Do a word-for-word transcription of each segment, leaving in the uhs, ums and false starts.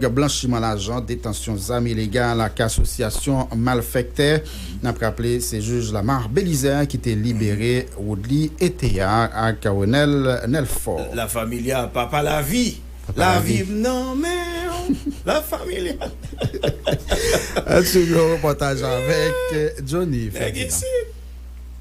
Blanchiman lajan, detansyon zam ilegal ak asosyasyon malfektè. N ap raple, se jij Lamar Belizaire ki te libere Woodly Ethéard ak Renel Nelfort. La Familia, papa lavi. Papa lavi. Lavi m nan men w. La Familia. Ann swiv yon repòtaj avèk Johnny Ferdinand.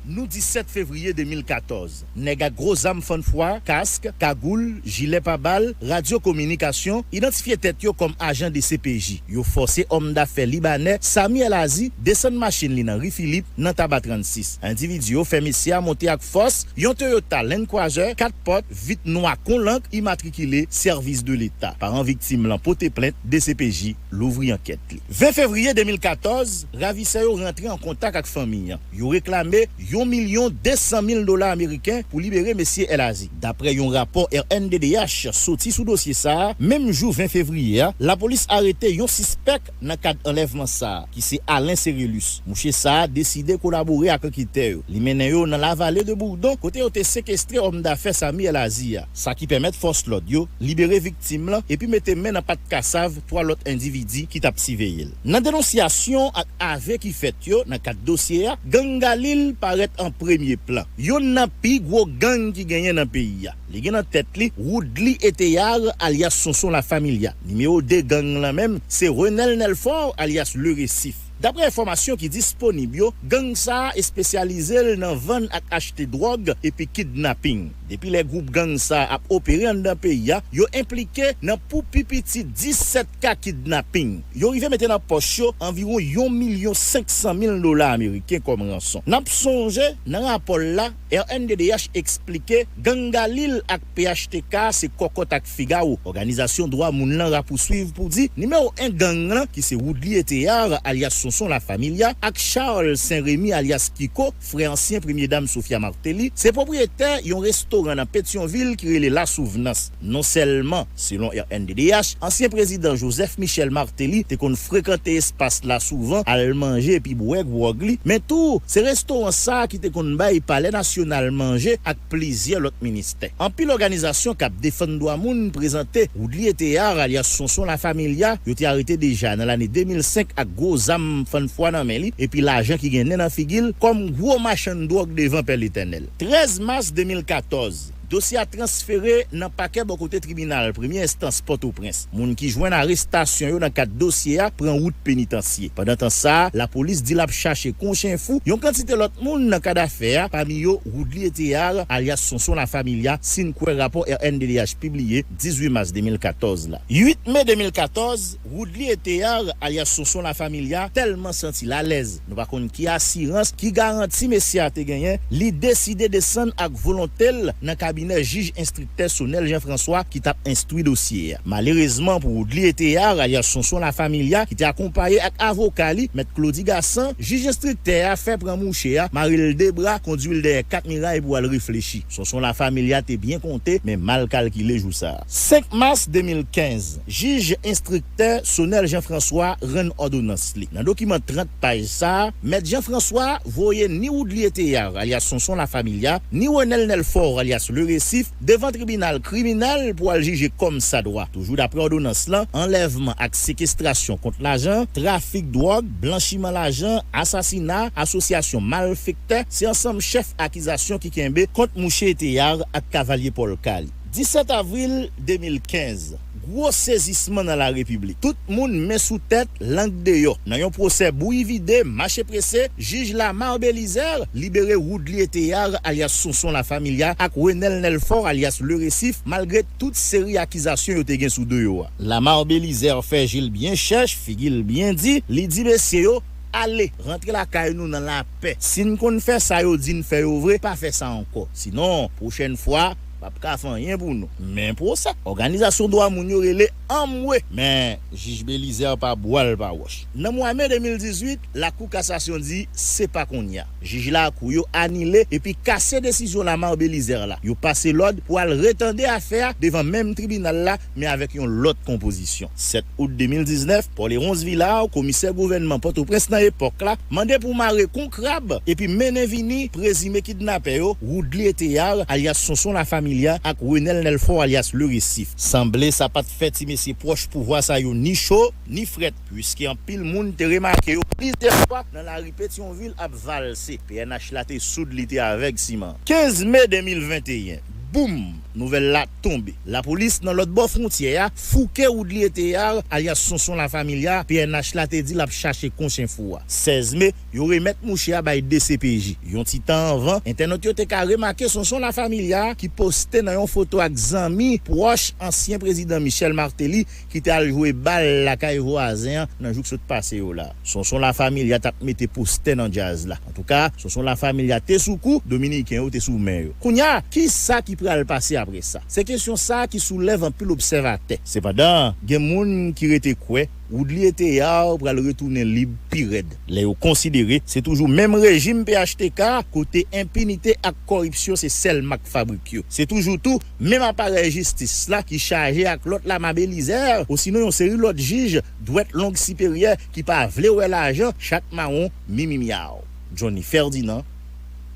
Nou disèt fevriye de mil katòz, nèg ak gwo zam fann fwa, kask, kagoul, jilè pa bal, radyo kominikasyon, idantifye tèt yo kòm ajan de C P J. Yo fòse òm dafè libanè Sami El Azi desann machin li nan ri Filip, nan Taba trannsis. Endividi yo fè mesye a monte ak fòs yon Toyota Land Cruiser kat pòt, vit nwa kon lank, imatrikile Service de l'État. Paran viktim lan pote plent, D C P J louvri ankèt li. Ven fevriye de mil katòz, ravisè yo rantre an kontak ak fanmi an. Yo reklame yon milyon de san mil dola ameriken pou libere mesye El Azi. Daprè yon rapò R N D D H soti sou dosye sa a, menm jou ven fevriye a, lapolis arete yon sispèk nan kad anlèvman sa a, ki se Alain Cérélus. Mouche sa a deside kolabore ak anketè yo. Li mennen yo nan lavale de Bourdon, kote yo te sekestre òm dafè Sami El Azi a, sa ki pèmèt fòs lòd yo libere viktim lan epi mete men nan pat kasav twa lòt endividi ki t ap siveye l. Nan denonsyasyon ak ave ki fèt yo nan kad dosye a, gang Galil parèt an premye plan. Yonn nan pi gwo gang ki genyen nan peyi a. Li gen nan tèt li Woodly Ethéard, alyas Sonson La Familia. Nimewo de gang lan menm, se Renel Nelfort, alyas Le Récif. Daprè enfòmasyon ki disponib yo, gang sa a espesyalize l nan vann ak achte dwòg epi kidnaping. Depi lè gwoup gang sa a ap opere anndan peyi a, yo enplike nan pou pi piti disèt ka kidnaping. Yo rive mete nan pòch yo anviwon yon milyon senk san mil dola ameriken kòm ranson. N ap sonje, nan rapò l la, R N D D H eksplike gang Galil ak P H T K se kòkòt ak figawo. Òganizasyon dwa moun lan rapousuiv pou di nimewo en gang lan, ki se Woodly Ethéard, alyas Sonson La Familia, ak Charles Saint-Rémy, alyas Kiko, frè ansyen premye dam Sophia Martelly, se pwopriyetè yon restoran nan Petyonvil ki rele La Souvenance. Non sèlman, selon R N D D H, ansyen prezidan Joseph Michel Martelly te konn frekante espas la souvan, al manje epi bwè gwòg li, men tou, se restoran sa a ki te konn bay Palè Nasyonal manje ak plizyè lòt ministè. Anpil òganizasyon k ap defann dwa moun prezante Woodly Ethéard, alyas Sonson La Familia, yo te arete deja nan lane de mil senk ak gwo zam fann fwa nan men li, epi lajan ki gen nen nan figi l, kòm gwo machann dwòg devan Pè Letènèl. Trèz mas de mil katòz, dosye a transfere nan pakè bò kote tribinal premye enstans Pòtoprens. Moun ki jwenn arestasyon yo nan kad dosye a pran wout penitansye. Pandan tan sa a, lapolis di l ap chache kon chen fou yon kantite lòt moun nan kad afè a, pami yo Woodly Ethéard, alyas Sonson La Familia, si n kwè rapò R N D D H pibliye dizuit mas de mil katòz la. Uit me de mil katòz, Woodly Ethéard, alyas Sonson La Familia, tèlman santi l alèz, nou pa konn ki asirans, ki garanti mesye a te genyen, li deside desann ak volonte l nan kabinè jij enstriktè Sonel Jean François ki t ap enstwi dosye a. Malerezman pou Woodly Ethéard, alyas Sonson La Familia, ki te akonpaye ak avoka li, mèt Claudy Gassant, jij enstriktè a fè pran mouche a, mare l de bra, kondui l dèyè kat miray pou al reflechi. Sonson La Familia te byen konte, men mal kalkile jou sa a. Senk mas de mil kenz, jij enstriktè Sonel Jean François rann òdonans li. Nan dokiman trant paj sa a, mèt Jean François voye ni Woodly Ethéard, alyas Sonson La Familia, ni Renel Nelfort, alyas Le Récif, devan tribinal kriminèl pou al jije kòmsadwa. Toujou daprè òdonans lan, anlèvman ak sekestrasyon kont lajan, trafik dwòg, blanchiman lajan, asasina, asosyasyon malfektè, se ansanm chèf akizasyon ki kenbe kont mouche Ethéard ak kavalye pòlka li. Disèt avril de mil kenz, gwo sezisman nan larepiblik. Tout moun men sou tèt, lang deyò. Nan yon pwosè bouyi vide, mache prese, jij Lamar Belizaire libere Woodly Ethéard, alyas Sonson La Familia, ak Renel Nelfort, alyas Le Récif, malgre tout seri akizasyon yo te gen sou do yo a. Lamar Belizaire fè je l byen chèch, figi l byen di, li di mesye yo, ale, rantre lakay nou nan lapè. Si n konn fè sa yo di n fè yo vre, pa fè sa ankò. Sinon, pwochèn fwa, p ap ka fè anyen pou nou. Men pwosè, òganizasyon dwa moun yo rele anmwe. Men, jij Belizaire pa bwa l pa wòch. Nan mwa me de mil dizuit, Lakou Kasasyon di se pa kounye a. Jij lakou yo anile epi kase desizyon Lamar Belizaire la. Yo pase lòd pou al retande afè a devan menm tribinal la, men avèk yon lòt konpozisyon. Sèt out de mil diznèf, Paul Léronce Villard, komisè gouvènman Pòtoprens nan epòk la, mande pou mare kon krab epi mennen vini prezime kidnapè yo, Woodly Ethéard, alyas Sonson La Familia, Familya ak Renel Nelfort alyas Le Resif. Sanble sa pa t fè ti mesye pwòch pouvwa sa yo ni cho, ni frèt, piske anpil moun te remake yo plizyè fwa nan lari Petyonvil ap valse. P N H la te soud, li te avèg siman. Kenz me de mil venteyen, boum! Nouvèl la tonbe. Lapolis nan lòt bò fwontyè a fouke Woodly Eteyar, alyas Sonson Lafamilya, P N H la te di l ap chache konchyen fou a. Sèz me, yo remèt mouche a bay D C P J. Yon ti tan anvan, entènot yo te ka remake Sonson Lafamilya ki poste nan yon foto ak zanmi pwòch ansyen prezidan Michel Martelly ki te al jwe bal lakay vwazen an nan jou k sot pase yo la. Sonson Lafamilya t ap mete postè nan djaz la. Antouka, Sonson Lafamilya te sou kou, Dominiken yo te sou men yo. Kounye a, kisa ki pral pase apre sa? Se kesyon sa a ki soulève anpil obsèvatè. Sepandan, gen moun ki rete kwè Woodly Eteyar pral retounen lib pi rèd. Lè yo konsidere se toujou menm rejim P H T K kote enpinite ak kòripsyon se sèl mak fabrik yo. Se toujou tou menm aparèy jistis la ki chaje ak lòt lama Belizè, osinon yon seri lòt jij dwèt long siperyè ki pa vle wè lajan, chat mawon, mimi myaw. Johnny Ferdinand,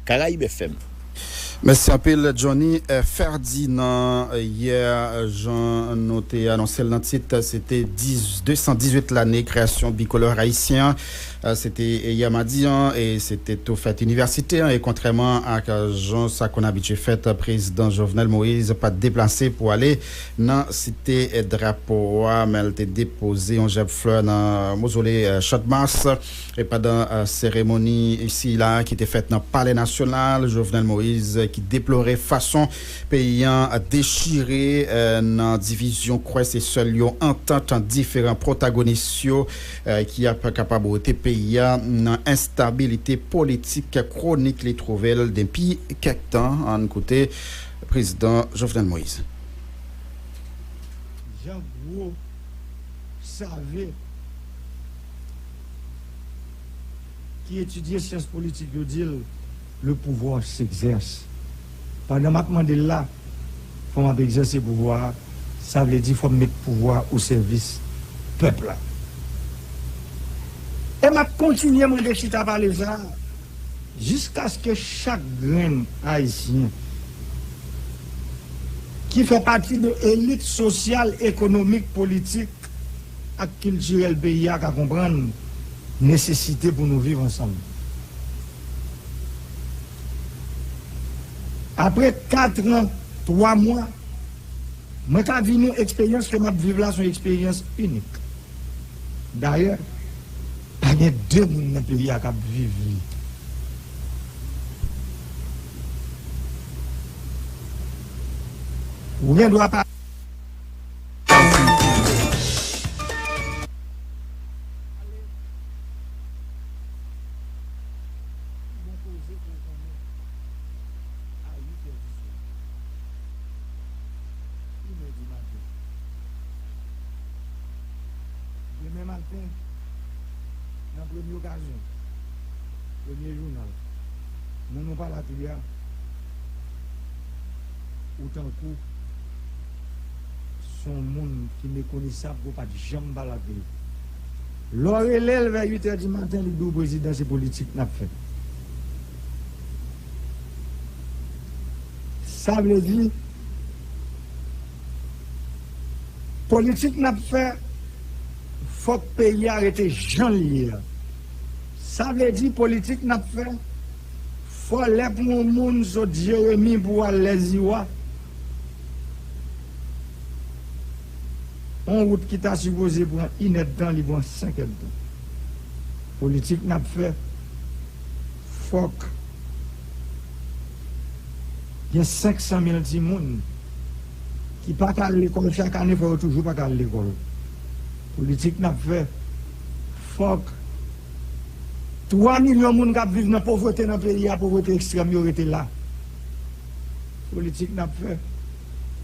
Caraïbes F M. Mèsi anpil, Johnny. Eh, Ferdinand, eh, yè, eh, jan nou te anonse l nan tit, se te dis, de san dizuit lane kreyasyon Bikolò Ayisyen an. Eh, se te, eh, yè madi an, e se te tou fèt inivèsite an, e kontrèman ak, eh, jan sa konn abitye fèt, eh, prezidan Jovenel Moïse pa t deplase pou ale nan site, eh, drapo a, men l te depoze yon jèb flè nan mozole, eh, Chann Mas. E pandan, eh, seremoni sila ki te fèt nan Palè Nasyonal, Jovenel Moïse, eh, ki deplore fason peyi an dechire, eh, nan divizyon, kwè se sèl yon antant ant diferan pwotagonis yo, eh, ki ap kapab wote peyi a nan enstabilite politik kwonik li twouve l depi kèk tan. Ann koute prezidan Jovenel Moïse. Jan gwo save ki etidye syans politik yo di l, le pouvoir s'exerce. Pandan m ap mande l la, fò m ap egzèse pouvwa a, sa vle di fò m met pouvwa a o sèvis pèp la. E m ap kontinye mande chita pale sa a, jiskaske chak grenn Ayisyen ki fè pati de elit sosyal, ekonomik, politik ak kiltirèl peyi a ka konprann nesesite pou nou viv ansanm. Apre kat an, twa mwa, mwen ka di nou eksperyans ke m ap viv la se yon eksperyans inik. Dayè, pa gen de moun nan peyi a k ap viv li. Ou gen dwa pa. Bon koze pou w konnen a uit è di swa. Inè di maten. Demen maten, nan premye okazyon, premye jounal, nan non pa lapli a, ou tankou se yon moun ki mekonesab, ou pa t janm pale ak li. Lè w rele l vè uit è di maten, li di w prezidan se politik n ap fè. Sa vle di, politik n ap fè, fòk peyi a rete jan l ye a. Sa vle di, politik n ap fè, fò lè pou yon moun sot Jeremi pou al Lèziwa, yon wout ki ta sipoze pran inèdtan, li pran senk èdtan. Politik n ap fè, fòk gen senk san mil timoun ki pa ka al lekòl chak ane, fò yo toujou pa ka al lekòl. Politik n ap fè, fòk twa milyon moun k ap viv nan povrete nan peyi a, povrete ekstrèm yo rete la. Politik n ap fè,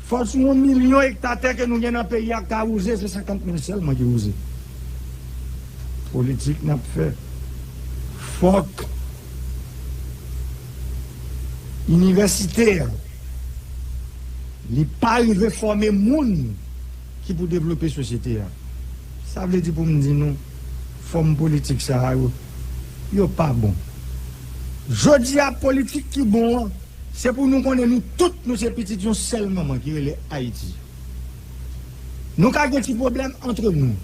fò sou yon milyon ekta tè ke nou gen nan peyi a k ka wouze, se senkant mil sèlman ki wouze. Politik n ap fè, fòk inivèsite a, li pa rive fòme moun ki pou devlope sosyete a. Sa vle di pou m di nou, fòm politik sa a yo, yo pa bon. Jodi a, politik ki bon an, Se pou nou konnen nou tout nou se pitit yon sèl manman ki rele Ayiti. Nou ka gen ti pwoblèm antre nou,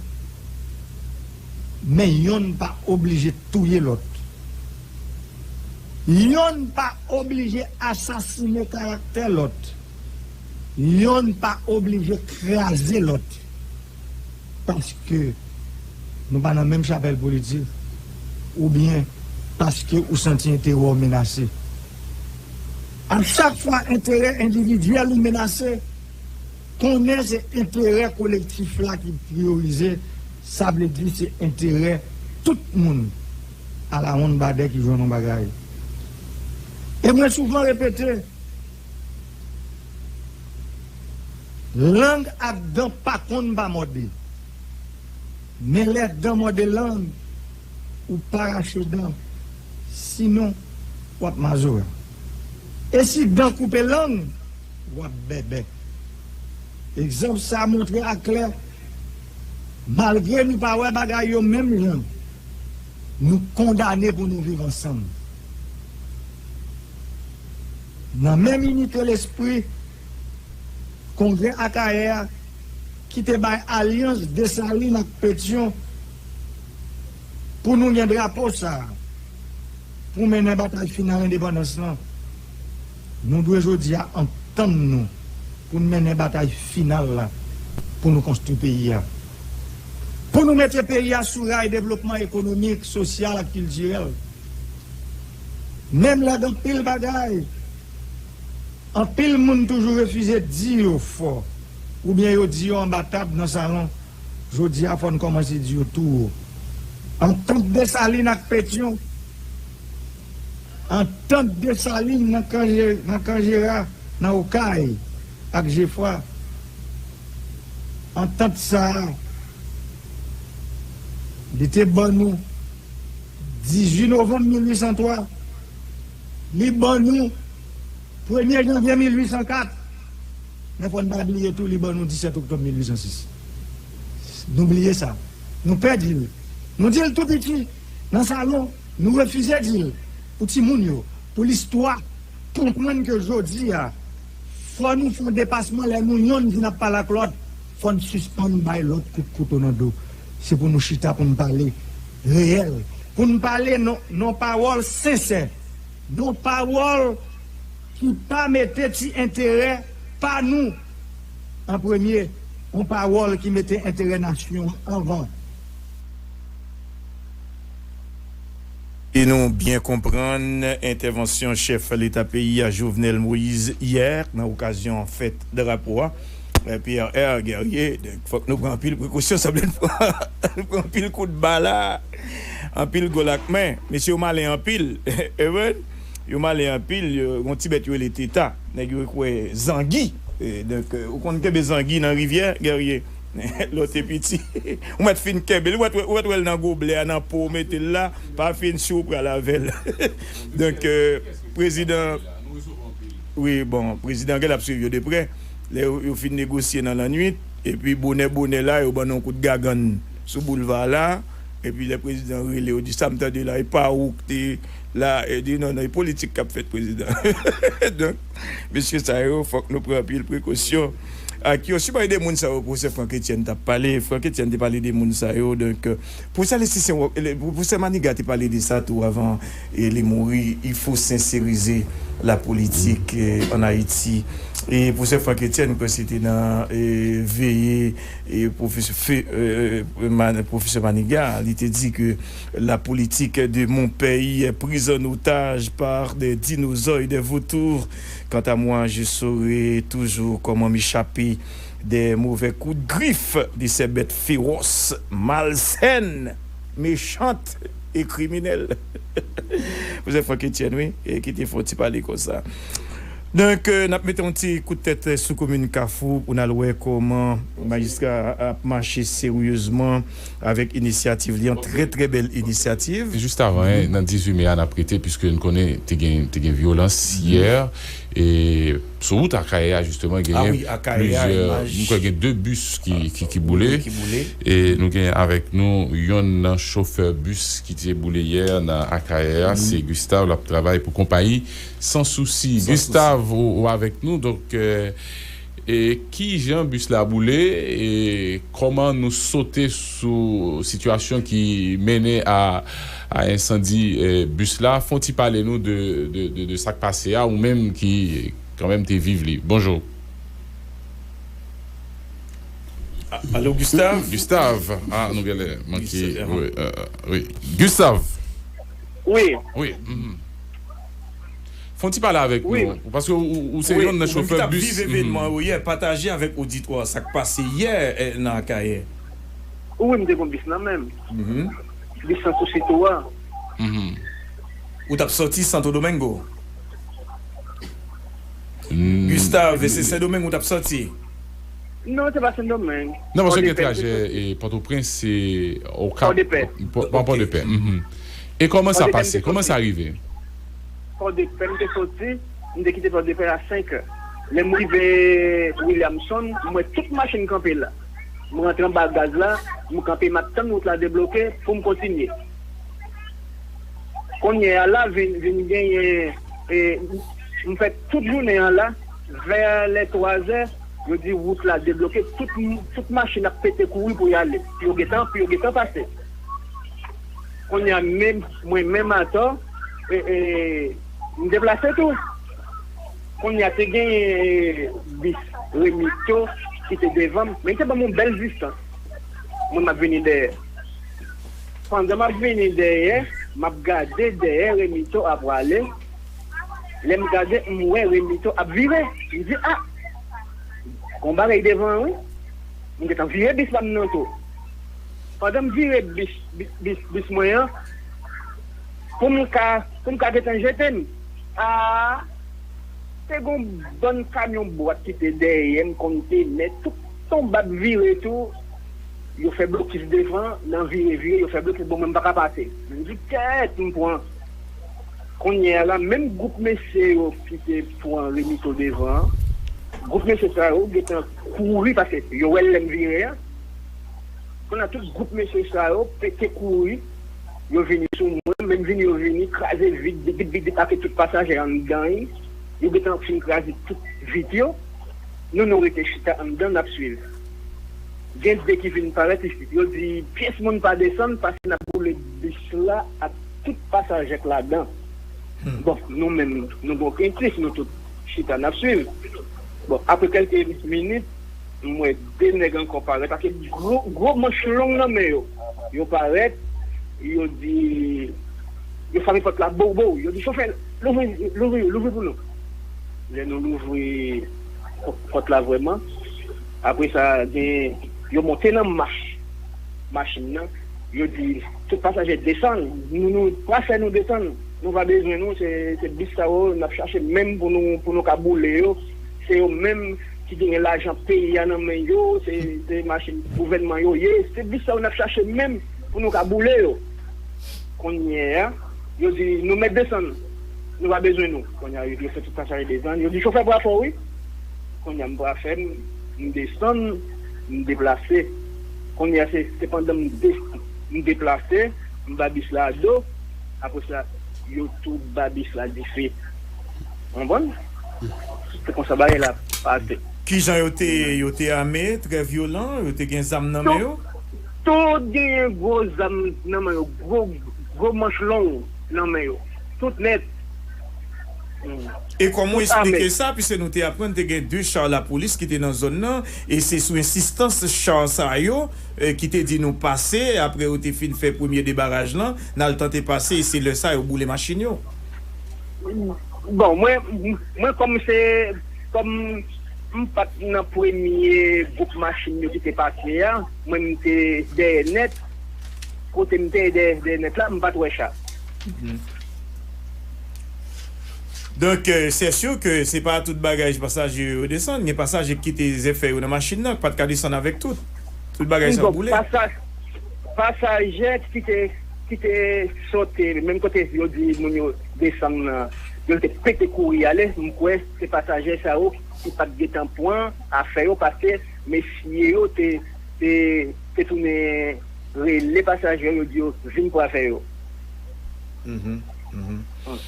men yonn pa oblije touye lòt. Yonn pa oblije asasinen karaktè lòt. Yonn pa oblije kraze lòt paske nou pa nan menm chapèl politik oubyen paske ou santi enterè w menase. A chak fwa enterè endividyèl ou menase, konnen se enterè kolektif la ki priyorize, sa vle di se enterè tout moun. Alawonn badè ki jwenn yon bagay. E mwen souvan repete, lang ak dan pa konn pa mòde. Men lè dan mòde lang, ou pa rache dan. Sinon, w ap mazora. E si dan koupe lang, w ap bèbè. Egzanp sa a montre aklè, malgre nou pa wè bagay yo menm jan, nou kondane pou nou viv ansanm. Nan menm inite lespri, Kongrè Akayè a ki te bay alyans Desalin ak Petyon pou nou gen drapo sa a, pou mennen batay final endepandans lan, nou dwe jodi a antann nou pou n mennen batay final la pou nou konstwi peyi a. Pou nou mete peyi a sou ray devlopman ekonomik, sosyal ak kiltirèl. Menm lè gen anpil bagay, anpil moun toujou refize di yo fò, oubyen yo di yo anba tab nan salon. Jodi a, fò n kòmanse di yo tou wo. Antant Desalin ak Petyon, antant Desalin nan kan Je-, nan kan Jera, nan Okay ak Jefra, antant sa a, li te ban nou dizuit novanm mil uit san twa, li ban nou premye janvye mil uit san kat, men fò n pa bliye tou, li ban nou disèt oktòb mil uit san sis. Nou bliye sa. Nou pè di l. Nou di l tou piti, nan salon, nou refize di l. Pou timoun yo, pou listwa, konprann ke jodi a, fò nou fè yon depasman lè nou yonn vin ap pale ak lòt, fò n sispann bay lòt kout kouto nan do. Se pou nou chita, pou n pale reyèl, pou n pale nan, nan pawòl sensè, nan pawòl ki pa mete ti enterè pa nou an premye, yon pawòl ki mete enterè nasyon an anvan. E nou byen konprann entèvansyon chèf leta peyi a, Jovenel Moïse, yè, nan okazyon fèt drapo a. Pierre R. Guerrier, donk, fòk nou pran anpil prekosyon, sanble n pran, nou pran anpil kout bala, anpil gòl ak men. Mesye yo malen anpil. Even, yo malen anpil, yo, yon ti bèt yo rele teta. Nèg yo kwè zangi. E, donk, ou konn kenbe zangi nan rivyè, Guerrier? Lè w te piti. Ou mèt fin kenbe l, ou mèt, ou mèt wè l nan goblè a, nan po, ou mete l la, pa fin si w pral avè l. Donk, prezidan, wi, bon, prezidan gen l ap swiv yo de prè. Lè yo, yo fin negosye nan lannwit, epi bonè, bonè la, yo ban nou yon kout gagann sou boulva la, epi lè prezidan rele, yo di, "Sa m tande la, e pa ou k te la?" E di, "Non, non, e politik k ap fèt, prezidan." Donk, mesye sa yo, fòk nou pran anpil prekosyon ak yo. Si w pa de moun sa yo, pwofesè Franck Etienne t ap pale, Franck Etienne te pale de moun sa yo, donk, pwofesè Leslie Saint, pwofesè Manigat te pale de sa tou avan e li mouri, il faut sincériser la politique en Haïti. E pwofesè Franck Etienne, mwen kwè se te nan e, veye e, pwofesè, fe, e, Man, pwofesè Manigat, li te di ke la politique de mon pays est prise en otage par des dinosaures et des vautours. Quant à moi, je saurai toujours comment m'échapper des mauvais coups de griffe de ces bêtes féroces, malsaines, méchantes et criminelles. Pwofesè Franck Etienne, wi, e ki te fè yon ti pale konsa. Donk, euh, n ap mete yon ti kout tèt sou komin Kafou pou n al wè kòman majistra a ap mache seryezman avèk inisyativ li an. Trè, trè bèl inisyativ. Jis avan, nan dizuit me a, n ap rete, piske n konnen te gen, te gen vyolans yè. E sou wout Akayè a, jisteman, genyen plizyè, m kwè gen de bis ki, ki, ki boule. E nou gen avèk nou yonn nan chofè bis ki te boule yè nan Akayè a, se Gustave, l ap travay pou konpayi San Sousi. Gustave, ou, ou avèk nou, donk, euh, e ki jan bis la boule, e kòman nou sote sou sitiyasyon ki mennen a, a ensandi, e, bis la? Fè yon ti pale nou de, de, de, de sa k pase a, ou menm ki kanmenm te viv li. Bonjou. A-, alo, Gustave? Gustave. Ah, nou genlè manke. Wi, euh, wi. Gustave. Wi. Wi. Fè yon ti pale avèk nou, paske ou, ou se yonn nan chofè bis. Ou menm ki t ap viv evenman yo yè, pataje avèk oditwa sa k pase yè, eh, nan Akayè. Wi, m te gon bis nan men m. Bis San Sousi tou a. Ou t ap sòti Santo Domingo? Gustave, se Sendomeng ou t ap sòti? Non, se pa Sendomeng. Non, paske gen trajè, e, Pòtoprens, se Okap, Pòdepè. Pò-, Pò-, Pòdepè. E kòman sa pase? Kòman sa rive? Pòdepè, m te soti, m te kite Pòdepè a senk è. Lè m rive Williamson, m wè tout machin kanpe la. M rantre anba gaz la, m kanpe, m ap tann wout la debloke pou m kontinye. Kounye a la, vin, vin genyen, e, m fè tout jounen an la, vè lè twa zè, yo di wout la debloke, tout, tout machin ap pete kouri pou y ale. Pou yo gentan, pou yo gentan pase. Kounye a menm, mwen menm atò, e, e, m deplase tou. Kounye a te gen, e, bis Remito ki te devan m, men li te ban m yon bèl distans. Mwen m ap vini dèyè. Pandan m ap vini dèyè, m ap gade dèyè Remito ap prale. Lè m gade, m wè Remito ap vire. M di, "Ah! Gon bagay devan an, wi." M gentan vire bis pa m nan tou. Pandan m vire bis, bis, bis, bis mwen an, pou m ka, pou m ka gentan jete m, a, te gon bann kamyon bwat ki te dèyè m, kontènè, tout tonbe ap vire tou. Yo fè blokis devan, nan vire, vire, yo fè blokis, bon, mwen m pa ka pase. M di, "Kèt, m pran." Kounye a la, menm gwoup mesye yo ki te pran Remito devan an, gwoup mesye sa yo gentan kouri, paske yo wè lè m vire a. Kounye a, tout gwoup mesye sa yo pete kouri, yo vini sou mwen, menm vini yo vini, kraze vit, bit, bit, bit, bit, ake tout pasaje anndan, yo gentan fin kraze tout vit yo. Nou, nou rete chita anndan, n ap swiv. Gen de ki vin parèt isit. Yo di, "Pyès moun pa desann, paske n ap boule bis la ak tout pasaje k ladan." Bon, nou menm, nou gon krentif, nou tout chita, n ap swiv. Bon, apre kèlke minit, m wè de nèg ankò parèt, ake gwo, gwo manch long nan men yo. Yo parèt, yo di, yo frape pòt la, bow, bow. Yo di, "Chofè, louvri, louvri, louvri pou nou." Lè nou louvri pò-, pòt la vrèman, apre sa, gen, yo monte nan mach-, machin nan, yo di, "Tout pasaje desann, nou, nou pa fè nou desann, nou pa bezwen nou, se, se bis sa yo n ap chache menm pou nou, pou nou ka boule yo, se yo menm ki genyen lajan peyi a nan men yo, se, se machin gouvènman yo ye, se bis sa yo n ap chache menm pou nou ka boule yo." Kounye a, yo di, "Nou mèt desann, nou pa bezwen nou." Kounye a, yo di, "Yo fè tout pasaje desann." Yo di, "Chofè, bra fè w, wi." Kounye a, m bra fè m, m desann, m deplase. Kounye a, se, se pandan m de-, m deplase, m ba bis la do, apre sa, yo tou ba bis la dife. Konprann? Se konsa bagay la pase. Kijan yo te, yo te ame, trè vyolan, yo te gen zam nan men yo? Tout, tout genyen gwo zam nan men yo, gwo, gwo manch long nan men yo. Tout nèt. E kòman w esplike sa? Piske nou te aprann te gen de cha lapolis ki te nan zòn nan, e se sou ensistans cha sa yo, e, ki te di nou pase, apre yo te fin fè premye debaraj lan, n al tante pase, e se lè sa yo boule machin yo. Bon, mwen, mwen kòm se, kòm m pa t nan premye gwoup machin yo ki te pase a, mwen m te dèyè nèt, kote m te dèyè, dèyè nèt la, m pa t wè cha. Donk, euh, c'est sûr que c'est pas tout bagay pasaje yo desann. Gen pasaje ki kite zafè yo nan machin nan, ki pa t ka desann avèk tout. Tout bagay sa boule. Pasaj, pasaje ki te, ki te sote, menm kote yo di moun yo desann nan, yo te pete kouri ale, m kwè se pasaje sa yo ki pa t gentan pran afè yo, paske mesye yo te, te, te tounen rele pasaje yo, yo di yo vin pran afè yo. Mhm, mhm.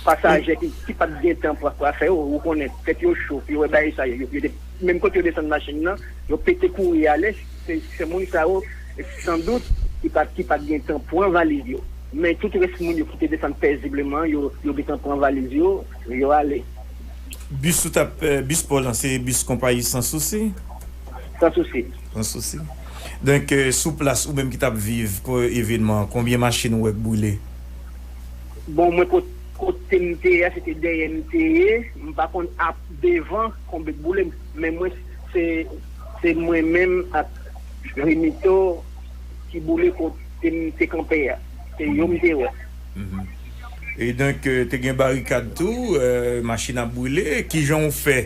Pasaje ki, ki pa t gen tan pou, pou afè yo, ou konnen, tèt yo cho, pou yo wè bagay sa yo, yo, yo te, menm kote yo desann machin nan, yo pete kouri ale, se, se moun sa yo, sandout, ki pa, ki pa t gen tan pran valiz yo. Men tout rès moun yo ki te desann pezibleman, yo, yo gen tan pran valiz yo, yo ale. Bis ou t ap, eh, bis pa w lan, se bis konpayi Sans Souci? Sans Souci. Sans Souci. Donk, eh, sou plas, ou menm ki t ap viv ko-, evènman an, konbyen machin ou wè k boule? Bon, mwen kot-, kote m te ye a, se te dèyè m te ye. M pa konn ap devan konbyen k boule, men mwen, se, se mwen menm ak Remito ki boule kote m te kanpe a. Se yo m te wè. Mhm. E donk, eh, te gen barikad tou, eh, machin ap boule. Kijan w fè,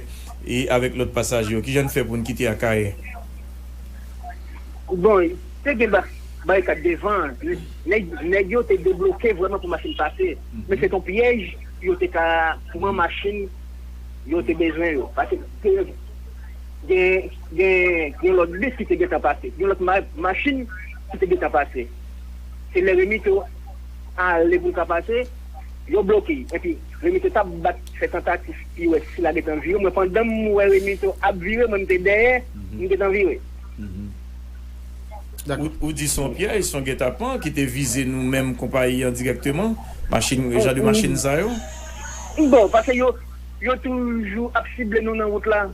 e avèk lòt pasaje yo? Kijan n fè pou n kite Akayè? Bon, te gen ba-, barikad devan. Nèg, nèg yo te debloke vrèman pou machin pase. Mhm. Men se t on pyèj, yo te ka pran machin yo te bezwen yo. Paske te gen, gen, gen lòt bis ki te gentan pase. Gen lòt ma-, machin ki te gentan pase. Se lè Remito ale pou l ka pase, yo bloke. Epi, Remito t ap bat, fè tantativ pou wè si l a gentan vire. Mwen, pandan m wè Remito ap vire, mwen, m te dèyè, mhm, m gentan vire. Mhm. Dakò. Ou, ou di se yon pyèj, se yon gètapan ki te vize nou menm konpayi an dirèkteman, machin, jan de machin sa yo? Bon, paske yo, yo toujou ap sible nou nan wout la.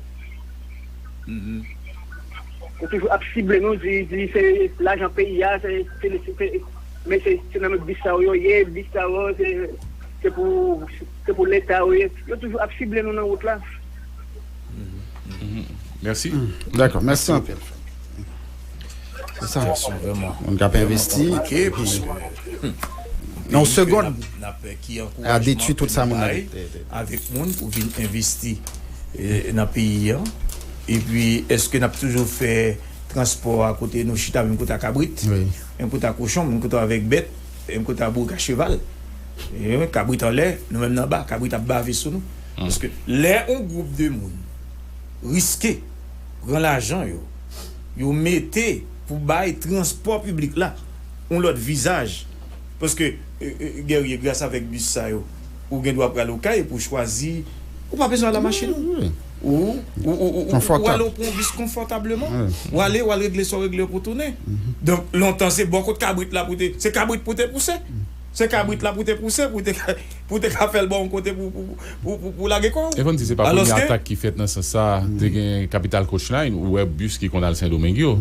Mhm. Yo toujou ap sible nou, di, di se lajan peyi a, se, se, se, se, men se, se nan men bis sa yo ye, bis sa yo, se, se pou, se pou Leta yo ye. Yo toujou ap sible nou nan wout la. Mhm. Mèsi. Dakò, mèsi anpil. Se sa. Sitiyasyon vrèman, moun k ap envesti, konplike, paske, hmm, nan yon segond, n ap, n ap, ki a detwi tout sa moun nan bay avèk moun pou vin envesti, eh, nan peyi an. Epi, èske n ap toujou fè transpò a kote nou chita, menm kote a kabrit, wi, menm kote a kochon, menm kote avèk bèt, menm kote a boug a cheval? E kabrit anlè, nou menm nan ba, kabrit ap bave sou nou. Hmm. Paske lè yon gwoup de moun riske pran lajan yo, yo mete pou bay transpò piblik la yon lòt vizaj. Paske, e, e, Guerrier, gras avèk bis sa yo, ou gen dwa pral Okay epi w chwazi, ou pa bezwen al a machin ou. Wi, wi. Ou, ou, ou, ou, ou, ou ale, ou pran yon bis konfòtableman. Wi. Ou ale, ou al regle sa w regle pou tounen. Mhm. Donk, lontan se bò kot kabrit la pou te, se kabrit pou te pouse. Se kabrit la pou te pouse, pou te ka, pou te ka fè l bò yon kote pou, pou, pou, pou, pou lage kò w. Evan di se pa premye atak ki fèt nan sans sa. Te gen Capital Coach Line, ou wè bis ki konn al Sendomeng yo.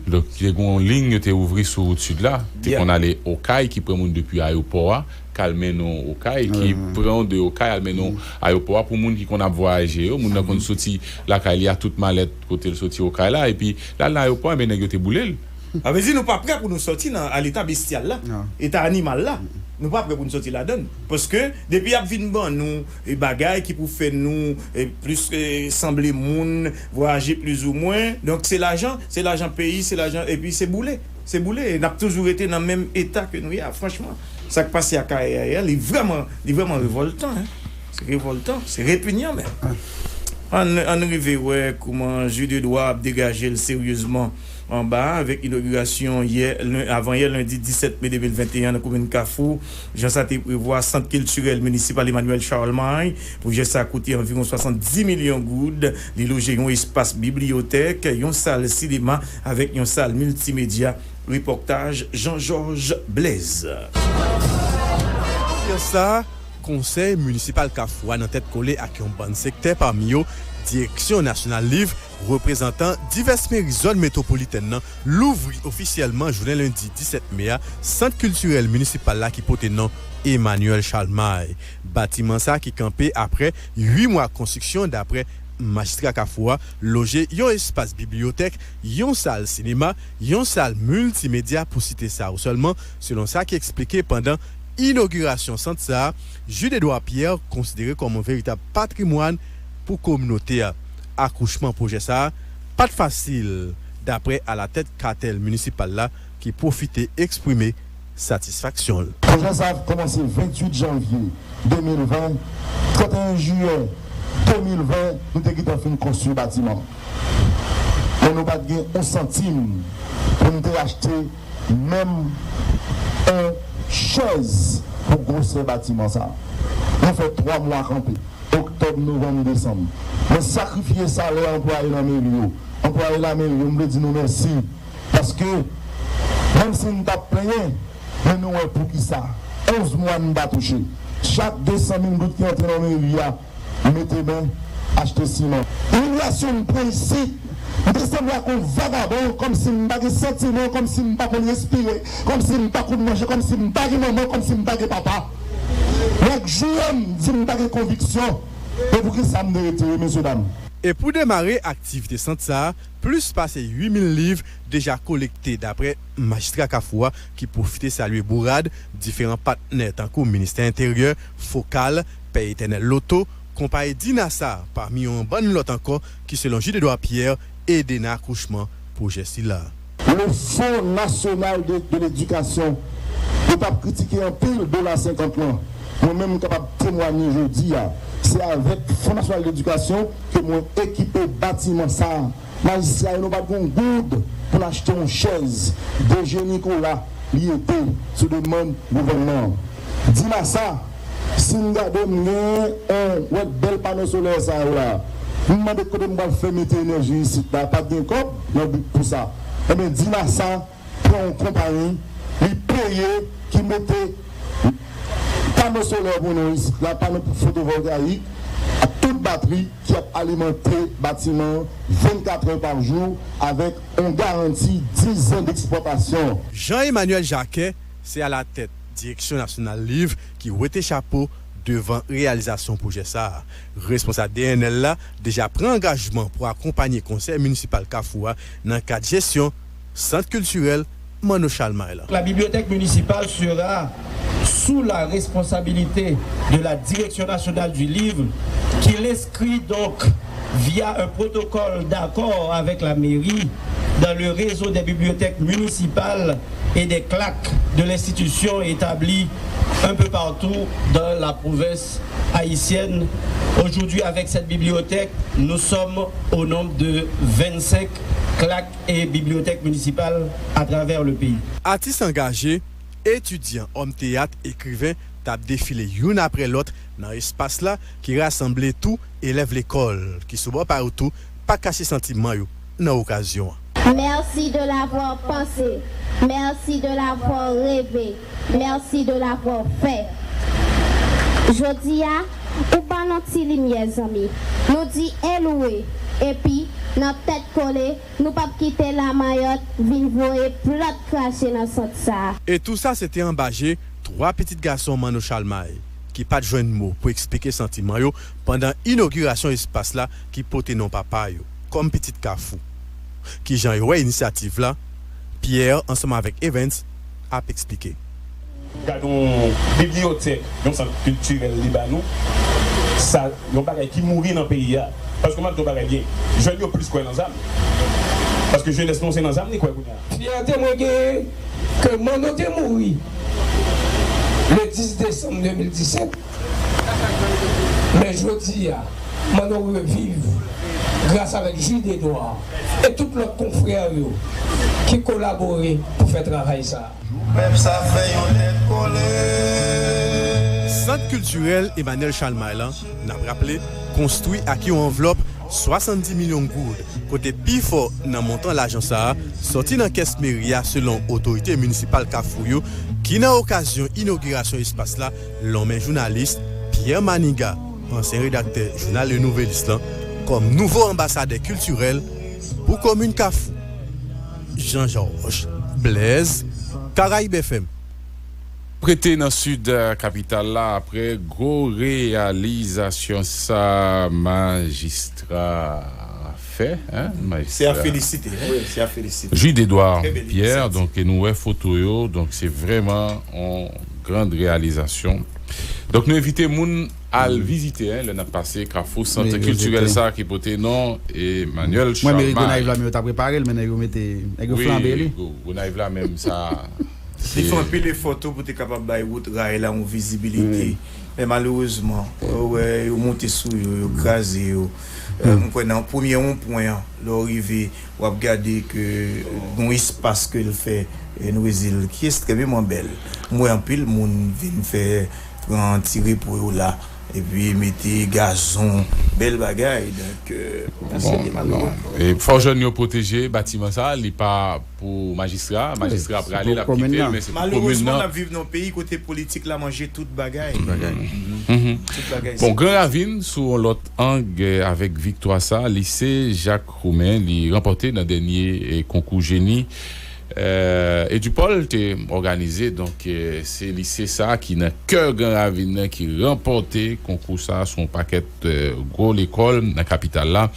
Donk, te gen yon liy yo te ouvri sou wout sid la, te konn ale Okay, ki pran moun depi ayewopò a, k al mennen w Okay, ki pran w de Okay, al mennen w ayewopò a pou moun ki konn ap vwayaje yo. Moun nan konn soti lakay li a, tout malèt kote l soti Okay la, epi l al nan ayewopò a, men nèg yo te boule l. Sa vle di nou pa prè pou nou sòti nan, a leta bestyal la, eta animal la. Nou pa prè pou nou sòti ladann. Paske depi y ap vin ban nou, e, bagay ki pou fè nou, e, plis, e, sanble moun, vwayaje plizoumwen. Donk se lajan, se lajan peyi, se lajan, epi se boule. Se boule. E n ap toujou rete nan menm eta ke nou ye a, franchman. Sa k pase Akayè a, li vrèman, li vrèman revòltan, en. Se revòltan, se repinyan menm. Ann, ann rive wè kouman Jeu de Dwa ap degaje l seryezman anba a, avèk inogirasyon yè, len-, avanyè lendi disèt me de mil venteyen nan komin Kafou. Jan sa te prevwa, Sant Kiltirèl Minisipal Emmanuel Charlemagne, pwojè sa koute anviwon swasanndis milyon goud. Li loje yon espas bibliyotèk, yon sal sinema avèk yon sal miltimedya. Repòtaj Jean Georges Blaise. Konferans sa a, Konsèy Minisipal Kafou a nan tèt kole ak yon bann sektè, pami yo Direksyon Nasyonal Liv, reprezantan divès meri zòn metwopolitèn nan, louvri ofisyèlman jounen lendi disèt me a Sant Kiltirèl Minisipal la ki pote non Emmanuel Charlemagne. Batiman sa ki kanpe apre uit mwa konstriksyon, daprè majistra Kafou a, loje yon espas bibliyotèk, yon sal sinema, yon sal miltimedya, pou site sa yo sèlman, selon sa ki eksplike pandan Inogirasyon sant sa a, Jude Edouard Pierre konsidere kòm yon veritab patrimwàn pou kominote a. Akouchman pwojè sa a pa t fasil, daprè alatèt katèl minisipal la ki pwofite eksprime satisfaksyon l. Pwojè sa a kòmanse venntuit janvye de mil ven, trannteyen jiyè de mil ven, nou te gentan fin konstwi batiman. Men nou pa t gen yon santim pou n te achte menm yon chèz pou gwosè batiman sa a. Nou fè twa mwa kanpe, oktòb, novanm, desanm. Mwen sakrifye salè anplwaye nan meri yo. Anplwaye nan meri yo, m vle di nou mèsi. Paske, menm si n t ap plenyen, men nou wè poukisa. Onz mwa n pa touche. Chak de san mil goud ki antre nan meri a, mete men, achte siman. Imilyasyon m pran isit, m te sanble ak yon vagabon, kòmsi m pa gen santiman, kòmsi m pa konn respire, kòmsi m pa konn manje, kòmsi m pa gen manman, kòmsi m pa gen papa. Nèg joure m, di m pa gen konviksyon. E poukisa m te retire, mesye dam? E pou demare aktivite sant sa a, plis pase uit mil liv deja kolekte, daprè majistra Kafou a ki pwofite salye bourad diferan patnè tankou Ministè Enteryè, Fokal, Pè Etènèl Loto, konpayi Dinasa, pami yon bann lòt ankò ki, selon Jude Edouard Pierre, ede nan akouchman pwojè sila. Le Fonds National de, de l'Éducation, yo t ap kritike anpil dola senkant lan. Mwen menm, m kapab temwanye jodi a, se avèk Fonds National de l'Éducation ke mwen ekipe batiman sa a. Majistra yo, nou pa t gen yon goud pou n achte yon chèz. D G Nicolas, li ede sou demann gouvènman an. Dinasa, si n gade, m gen yon wèt bèl pano solè sa yo la. M mande kote m pral fè mete enèji isit la, pa t gen kòb nan bit pou sa. Enben, Dinasa pran yon konpayi, li peye, ki mete pano solè pou nou isit la, pano fotovoltayik, ak tout batri ki ap alimante batiman an vennkatrè pa jou avèk yon garanti diz an deksplwatasyon. Jean Emmanuel Jacquet se alatèt Direksyon Nasyonal Liv ki wete chapo devan reyalizasyon pwojè sa a. Responsab D N L la deja pran angajman pou akonpanye Konsèy Minisipal Kafou a nan kad jesyon Sant Kiltirèl Manno Chalmay la. La bibliothèque municipale sera sous la responsabilité de la Direction nationale du livre, qui l'inscrit donc via un protocole d'accord avec la mairie dans le réseau des bibliothèques municipales et des claques de l'institution établie un peu partout dans la province haïtienne. Aujourd'hui, avec cette bibliothèque, nous sommes au nombre de vingt-cinq claques et bibliothèques municipales à travers le pays. Atis angaje, etidyan, òm teyat, ekriven t ap defile youn apre lòt nan espas la ki rasanble tou elèv lekòl ki sou bò pa yo tou pa kache santiman yo nan okazyon an. Merci de l'avoir pensé. Merci de l'avoir rêvé. Merci de l'avoir fait. Jodi a, ou ban n yon ti limyè, zanmi. Nou di e louwe. Epi, nan tèt kole, nou p ap kite Lamayòt vin voye plòt krache nan sant sa a. E tou sa se te anba je twa pitit gason Manno Chalmay, ki pa t jwenn mo pou eksplike santiman yo pandan inogirasyon espas la ki pote non papa yo, kòm pitit Kafou. Kijan yo wè inisyativ la? Pierre, ansanm avèk Evens, ap eksplike. Gade yon bibliyotèk, yon sant kiltirèl li ba nou, sa, yon bagay ki mouri nan peyi a. Paske m ap di yon bagay byen, jèn yo plis kwè nan zam. Paske jenès nou se nan zam li kwè kounye a. Fyète mwen genyen ke Manno te mouri le dis desanm de mil disèt, men jodi a, Manno reviv gras avèk Jude Edouard e tout lòt konfrè yo ki kolabore pou fè travay sa a. Pèp sa fè yon tèt kole. Sant kiltirèl Emmanuel Chalmay lan, n ap raple, konstwi ak yon anvlòp swasanndis milyon goud, kote pifò nan montan lajan sa a sòti nan kès meri a, selon otorite minisipal Kafou yo, ki nan okazyon inogirasyon espas la, lonmen jounalis Pierre Maniga, ansyen redaktè jounal Le Nouvelliste lan, kòm nouvo anbasadè kiltirèl pou komin Kafou. Jean Georges Blaise, Caraïbes F M. Prete nan sid, eh, kapital la, apre gwo reyalizasyon sa, majistra fè, hein, majistra. Se a felisite, hein, se a felisite. Jude Edouard Pierre, donk, nou wè foto yo, donk, se vrèman yon grand reyalizasyon. Donk, nou envite moun al vizite, hein, lè n ap pase Kafou, sant kiltirèl sa ki pote non Emmanuel Charlemagne. Mwen, meri Gonayiv la, men yo ta prepare l, men nèg yo mete, nèg yo flanbe li. Wi, Gonayiv la menm sa. Li fè anpil efò tou pou te kapab bay wout ray la yon vizibilite. Men malerezman, ou wè, yo monte sou yo, yo kraze yo. Euh, mwen kwè nan premye won pwen an, lè w rive, w ap gade ke gon espas ke l fè, euh, nou wè zil ki ekstrèmeman bèl. Mwen wè anpil moun vin fè, pran ti repo yo la, epi mete gazon, bèl bagay. Donk, euh, se te malere. E fò jèn yo pwoteje batiman sa, li pa pou majistra, majistra ap rale, l ap kite l, men se pou komin nan. Malerezman, n ap viv nan yon peyi kote politik la manje tout bagay. Tout bagay. Tout bagay. Bon, Gran Ravin, sou yon lòt ang, eh, avèk viktwa sa, lise Jacques Roumain, li ranpòte nan dènye, eh, konkou jeni, eh, Edupol te òganize. Donk, eh, se lise sa ki nan kè Gran Ravin nan ki ranpòte konkou sa sou yon pakèt, eh, gwo lekòl nan kapital la.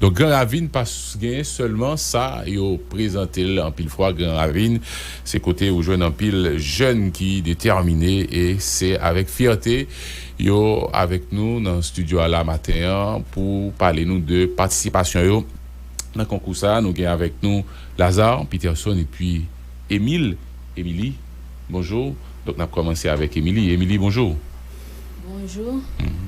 Donk, Gran Ravin pa s-, genyen sèlman sa, yo prezante l anpil fwa. Gran Ravin, se kote ou jwenn anpil jèn ki detèmine, e se avèk fyète yo avèk nou nan estidyo a la maten an pou pale nou de patisipasyon yo nan konkou sa. Nou gen avèk nou Lazare, Peterson epi Emile, Emily. Bonjou. Donk, n ap kòmanse avèk Emily. Emily, bonjou. Bonjou. Mhm.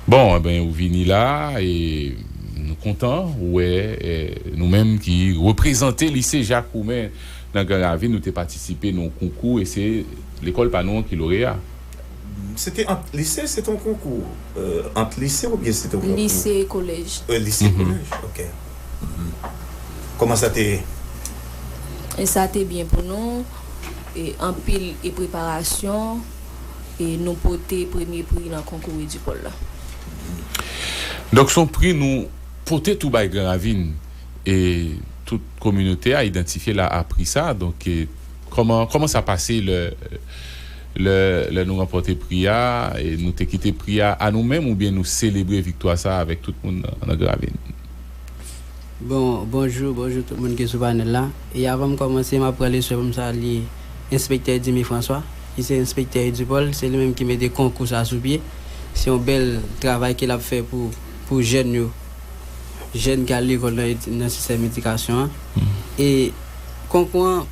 Bon, enben, ou vini la, e nou kontan wè, e, nou menm ki reprezante lise Jacques Roumain nan Gran Ravin, nou te patisipe nan yon konkou, e se lekòl pa nou an ki loreya. Se te ant lise, se te yon konkou, euh, ant lise oubyen se te yon konkou? Lise e kolèj. Euh, lise e kolèj, ok. Mhm. Kòman sa te ye? E sa te byen pou nou, e anpil e preparasyon, e nou pote premye pri nan konkou Edupol la. Donk, se yon pri nou pote tou bay Gran Ravin, e tout kominote a idantifye l a pri sa. Donk, e, kòman, kòman sa pase lè, lè, lè nou ranpòte pri a, e nou te kite pri a a nou menm, oubyen nou selebre viktwa sa avèk tout moun nan, nan Gran Ravin? Bon, bonjou, bonjou tout moun ki sou panèl la. E avan m kòmanse, m ap pran leswa pou m salye enspektè Dimy François, ki se enspektè Edupol, se li menm ki mete konkou sa sou pye. Se yon bèl travay ke l ap fè pou, pou jèn yo, jèn ki al lekòl nan ed-, nan sistèm edikasyon an. E konkou an,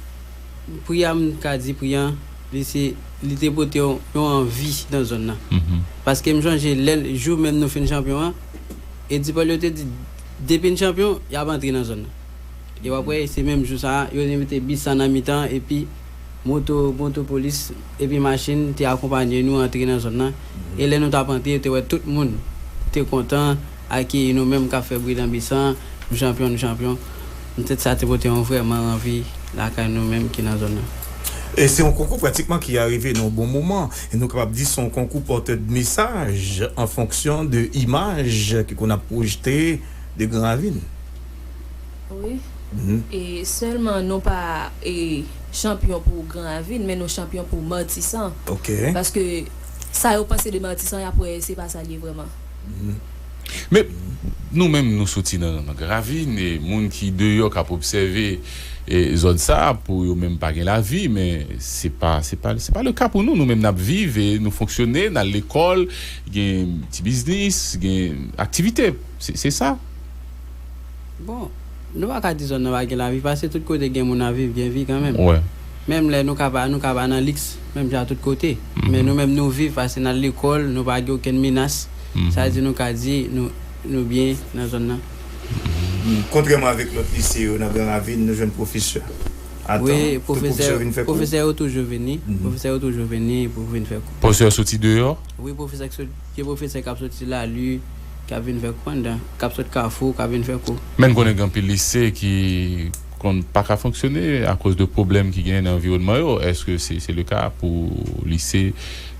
pri a, m ka di pri an, li se, li te pote yon, yon anvi nan zòn nan. Paske m sonje lè, jou menm nou fin chanpyon an, Edupol yo te di, depi n chanpyon, y ap antre nan zòn nan. E w ap wè, se menm jou sa a, yo te mete bis sa nan mitan, epi moto, moto polis, epi machin te akonpaye nou antre nan zòn nan. E lè nou t ap antre, yo te wè tout moun te kontan, akeyi nou menm k ap fè bri nan bis lan, nou chanpyon, nou chanpyon. Petèt sa te pote yon vrèman anvi lakay nou menm ki nan zòn nan. E se yon konkou pratikman ki arive nan yon bon moman. E nou kapab di se yon konkou pòtè de mesaj an fonksyon de imaj ki konn ap pwojte de Gran Ravin. Wi. E sèlman nou pa, e, chanpyon pou Gran Ravin, men nou chanpyon pou Matisan. Ok. Paske sa yo panse de Matisan, y ap wè se pa sa l ye vrèman. Men nou menm, nou soti nan, nan Gran Ravin, e moun ki deyò k ap obsève, e zòn sa a, pou yo menm pa gen lavi, men se pa, se pa, se pa le ka pou nou. Nou menm n ap viv e nou fonksyone, n al lekòl, gen ti biznis, gen aktivite. Se, se sa. Bon, nou pa ka di zòn nan pa gen lavi, paske tout kote gen moun ap viv, gen vi kanmenm. Menm lè nou ka pa, nou ka pa nan liks, menm jan tout kote. Men nou menm nou viv, paske n al lekòl, nou pa gen okenn menas. Sa vle di nou ka di nou, nou byen nan zòn nan. Kontrèman avèk lòt lise yo nan Gran Ravin, nou jwenn pwofesè a tan. Wi, tout pwofesè, pwofesè vin fè kou. Pwofesè yo toujou vini. Pwofesè yo toujou vini pou vin fè kou. Pwofesè yo soti deyò? Wi, pwofesè k sot-, gen pwofesè k ap soti Lali, k ap vin fè kou anndan, k ap sot Kafou, k ap vin fè kou. Men n konnen gen anpil lise ki konn pa ka fonksyone akoz de pwoblèm ki genyen nan anviwònman yo. Èske se, se le ka pou lise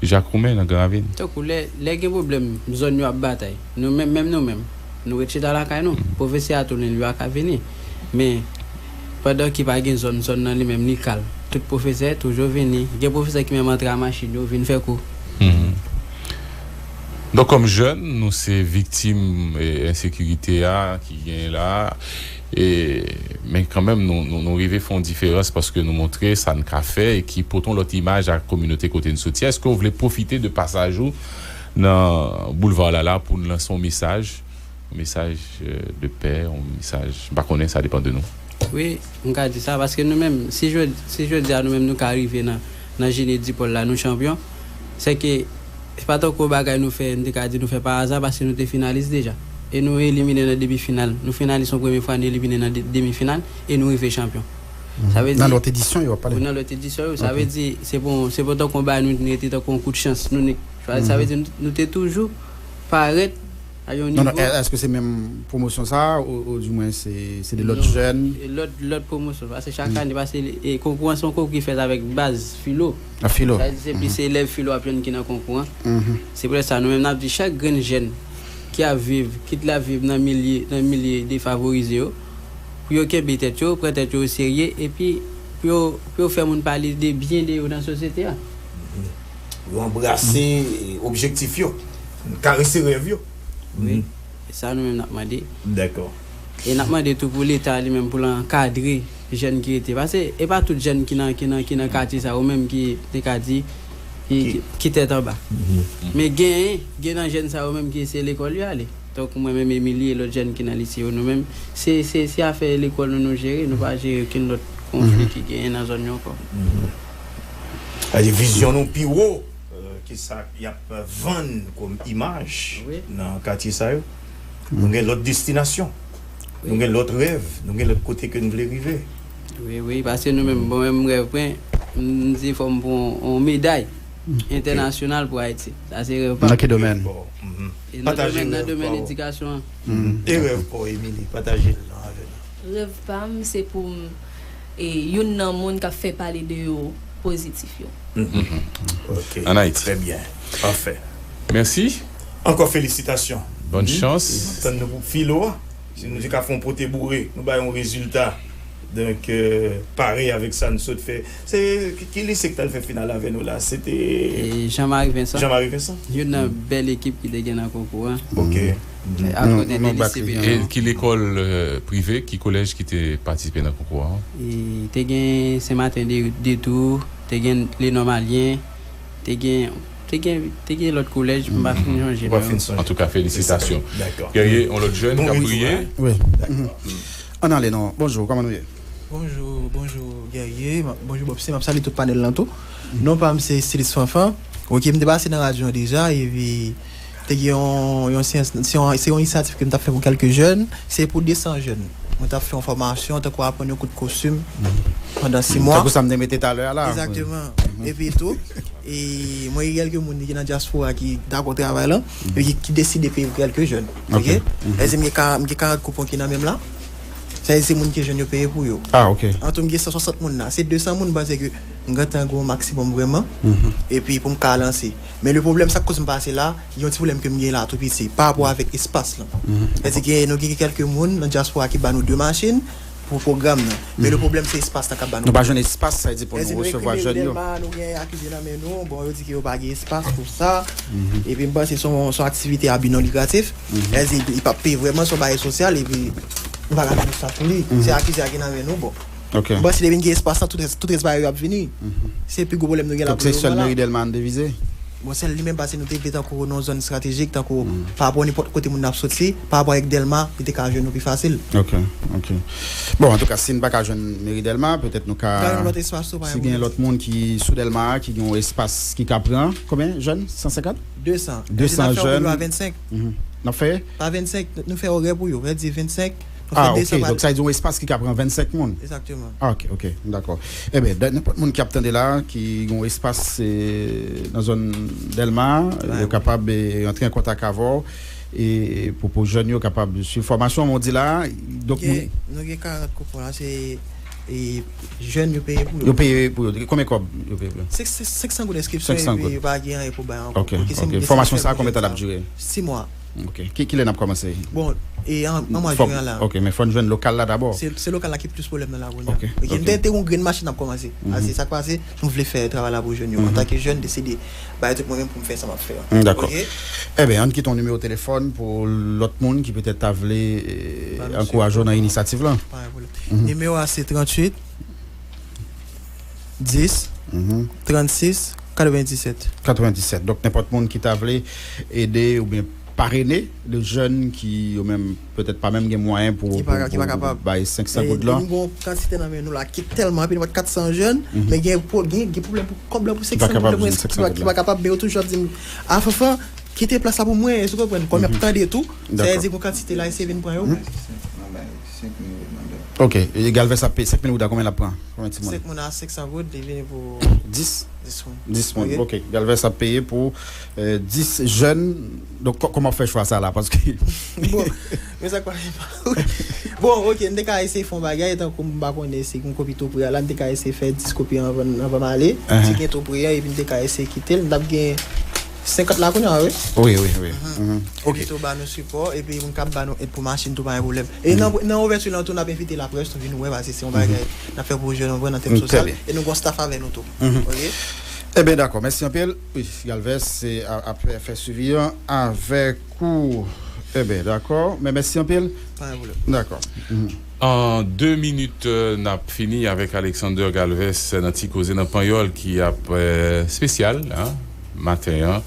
Jacques Roumain nan Gran Ravin? Tankou lè, lè gen pwoblèm, zòn yo ap batay. Nou menm, menm nou menm, nou ret chita lakay nou. Pwofesè a tou li, li pa ka vini. Men, pandan ki pa gen zòn, zòn nan li menm li kalm. Tout pwofesè toujou vini. Gen pwofesè ki menm antre a machin yo vin fè kou. Mhm. Donk, kòm jèn, nou se viktim, e, ensekirite a ki genyen la a. E, men kanmenm, nou, nou, nou rive fè yon diferans paske nou montre sa n ka fè e ki pote yon lòt imaj a kominote kote n soti a. Èske w vle pwofite de pasaj ou nan boulva la la pou n lanse yon mesaj, yon mesaj, e, de pè, yon mesaj, m pa konnen, sa depann de nou. Wi, m ka di sa, paske nou menm, si jodi, si jodi a nou menm nou ka rive nan, nan Jenny Dipòl la, nou chanpyon, se ke se pa tankou bagay nou fè, m te ka di nou fè pa aza, paske nou te finalis deja. E nou elimine nan demi final. Nou finalis yon premye fwa, nou elimine nan de- demi final, e nou rive chanpyon. Sa vle di, nan lòt edisyon yo, w ap pale. Wi, nan lòt edisyon yo. Sa vle di, se pou, se pou tankou yon bagay nou rete tankou yon kout chans. Nou, nou, sa vle di, nou, nou te toujou parèt a yon nivo. Non, non, è- èske se menm pwomosyon sa a, ou, ou di mwen se, se de lòt jèn? Non, e lòt, lòt pwomosyon. Paske chak ane, paske e konkou an se yon konkou ki fèt avèk baz filo. A filo. Sa vle di, se plis elèv filo ap jwenn ki nan konkou an. Se poutèt sa, nou menm, n ap di chak grenn jèn ki ap viv, kit l ap viv nan milye, nan milye defavorize yo, pou yo kenbe tèt yo, pran tèt yo oserye, epi pou yo, pou yo fè moun pale de byen de yo nan sosyete a. Yo anbrase, e, objektif yo, karese rèv yo. Wi. E sa nou menm n ap mande. Dakò. E n ap mande tou pou Leta li menm pou l ankadre jèn ki rete. Paske e pa tout jèn ki nan, ki nan, ki nan katye sa yo menm ki te ka di, ki, ki, ki tèt anba. Men genyen, gen nan jèn sa yo menm ki se lekòl yo ale. Tankou mwen menm, Emily e lòt jèn ki nan lise yo, nou menm, se, se, se afè lekòl nou, nou jere, nou pa jere okenn lòt konfli ki genyen nan zòn yo ankò. Sa vle di vizyon nou pi wo, e, ke sa y ap vann kòm imaj nan katye sa yo. Nou gen lòt destinasyon. Nou gen lòt rèv. Nou gen lòt kote ke nou vle rive. Wi, wi, paske nou menm, bon, menm rèv mwen, m di fò m pran yon meday entènasyonal pou Ayiti. Sa se rèv pa m. Nan ki domèn? E nan domèn, nan domèn edikasyon an. E rèv pa w, Emily, pataje l avè nou. Rèv pa m, se pou m, e, youn nan moun k ap fè pale de yo pozitif yo. Ok. An Ayiti. Trè byen. Pafè. Mèsi. Ankò felisitasyon. Bòn chans. N ap tann nou pou filo a. Si nou te ka fè yon pote boure, nou bay yon rezilta. Donk, e, pare avèk sa n sot fè. Se ki, ki lise k t al fè final avè nou la? Se te E Jean Marie Vincent. Jean Marie Vincent. Youn nan bèl ekip ki te gen nan konkou an. Ok. E, akote de lise Petyon. E ki lekòl, e, prive, ki kolèj ki te patisipe nan konkou an? E te gen Sen Maten de, de Tou, te gen Lenòm Alyen, te gen, te gen, te gen lòt kolèj, m pa fin sonje non yo. Antouka, felisitasyon. Dakò. Guerrier, yon lòt jèn k ap briye. Wi. Ann ale non. Bonjou, kòman nou ye? Bonjou, bonjou, Guerrier. M ap, bonjou, Bobsy. M ap salye tout panèl lan tou. Non pa m se Estilis Fanfan. Ok, m te pase nan radyo an deja, epi te gen yon, yon, se yon, se yon, se yon inisyativ ke m t ap fè pou kèlke jèn. Se pou de san jèn. Mwen t ap fè yon fòmasyon, tankou aprann yon kout kostim pandan sis mwa. Tankou sa m te mete talè a la. Egzakteman. Epi tou, e mwen gen kèlke moun ki nan dyaspora ki dakò travay lan, epi ki, ki deside peye pou kèlke jèn. Ok? Èske m gen ka, m gen karant koupon ki nan men m la? Sa vle di se moun ki jèn yo peye pou yo. Ah, ok. An tou, m gen san swasant moun la. Se de san moun, m panse ke m gentan gen yon maksimòm vrèman. Epi pou m ka lanse. Men le pwoblèm, sa k koz m pase la, gen yon ti pwoblèm ke m gen la tou piti, pa rapò avèk espas lan. Sa vle di gen, nou gen kèlke moun nan dyaspora ki ba nou de machin pou pwogram nan. Men le pwoblèm, se espas lan k ap ba nou pwoblèm. Nou pa jwenn espas, sa vle di pou nou resevwa jèn yo. Dèlma, nou gen akize nan men nou, bon, yo di ke yo pa gen espas pou sa. Epi m panse se yon, se yon aktivite a bi non likratif. Sa vle di, li p ap peye vrèman, se yon bagay sosyal, epi nou pa ka fè sa pou li. Se akize a ki nan men nou, bon. Ok. M panse depi n gen espas lan, tout rès, tout rès bagay yo ap vini. Se pi gwo pwoblèm nou gen la pou le moman la. Donk se sèl meri Dèlma n te vize? Bon, sèl li menm, paske nou te vle tankou nan yon zòn estratejik, tankou pa rapò nenpòt kote moun nan ap soti, pa rapò avèk Dèlma, li te ka jwenn nou pi fasil. Ok, ok. Bon, antouka, si n pa ka jwenn meri Dèlma, petèt nou ka, si gen lòt moun ki sou Dèlma a, ki gen yon espas ki ka pran, konbyen jèn? San senkant? De san. De san jèn. N ap fè yon gwo pa vennsenk. N ap fè? Pa vennsenk, nou fè orè pou yo. Sa vle di vennsenk, nou fè de san pa de san. Ah, ok. Donk, sa vle di yon espas ki ka pran vennsenk moun. Egzakteman. Ah, ok, ok. Dakò. Eben, nenpòt moun ki ap tande la, ki gen yon espas, e, nan zòn Dèlma, yo kapab, e, rantre an kontak avè w, e, pou, pou jèn yo kapab swiv fòmasyon an, w di la, donk, nou gen karant koupon la, se e jèn yo peye pou yo. Yo peye pou yo. Konbyen kòb yo peye pou yo? Senk san goud enskripsyon, epi yo pa gen anyen pou bay ankò. Ok, ok. Fòmasyon sa a, konbyen tan l ap dire? Sis mwa. Ok. Ki, kilè n ap kòmanse? Bon, e an, an mwa jen an la. Ok, men fò n jwenn lokal la dabò. Se, se lokal la ki plis pwoblèm nan la kounye a. Ok, ok. N te, te yon grenn machin n ap kòmanse. A, se sa k pase, nou vle fè travay la pou jèn yo. Antanke jèn, deside bay tout mwen menm pou m fè sa m ap fè a. Dakò. Ok? Eben, ann kite yon nimewo telefòn pou lòt moun ki petèt ta vle, eh, ankouraje w nan inisyativ lan. Pa gen pwoblèm. Nimewo a se tranntuit, dis, trannsis, katrevendisèt. Katrevendisèt. Donk, nenpòt moun ki ta vle ede oubyen parene de jèn ki, yo menm, petèt pa menm gen mwayen pou, pou, pou bay senk san goud lan. E nou gen yon kantite nan men nou la ki tèlman anpil, nou pa t katsan jèn, men gen, gen, gen pwoblèm pou kòb la pou senk san goud lan, ki pa kapab, men yo toujou ap di m, "A, Fanfan, kite plas la pou mwen," èske w konprann? Kòm y ap tande tou, sa vle di gen yon kantite la, eseye vin pran yo. Ok, e Galvez ap peye senk mil goud la, konbyen l ap pran? Konbyen timoun? Senk moun a senk san goud, li vini pou dis. Dis moun. Dis moun, ok. Galvez ap peye pou, eh, dis jèn. Donk, kò-, kòman w fè chwa sa la? Paske... Bon, men sa k pase pa... Bon, ok, m te ka eseye fè yon bagay, tankou m pa konnen si gen kopi tou pre a la, m te ka eseye fè dis kopi anvan, anvan m ale. Si gen tou pre a, epi m te ka eseye kite l, m t ap gen senkant la kounye a, wi. Wi, wi, wi. Ok. Epi tou ba nou sipò, epi moun k ap ba nou èd pou machin tou pa gen pwoblèm. E nan, nan ouvèti lan tou, n ap envite laprès tou vin wè, paske se yon bagay n ap fè pou jèn, nou pran nan tèm sosyal, e nou gen yon staff avè nou tou. Ok? Eben, dakò, mèsi anpil. Wi, Galvez, se a, ap fè, fè swivi an avèk ou. Eben, dakò, men mèsi anpil. Pa gen pwoblèm. Dakò. An de minit, euh, n ap fini avèk Alexander Galvez nan ti koze nan panyòl ki ap, euh, espesyal, hein, maten an.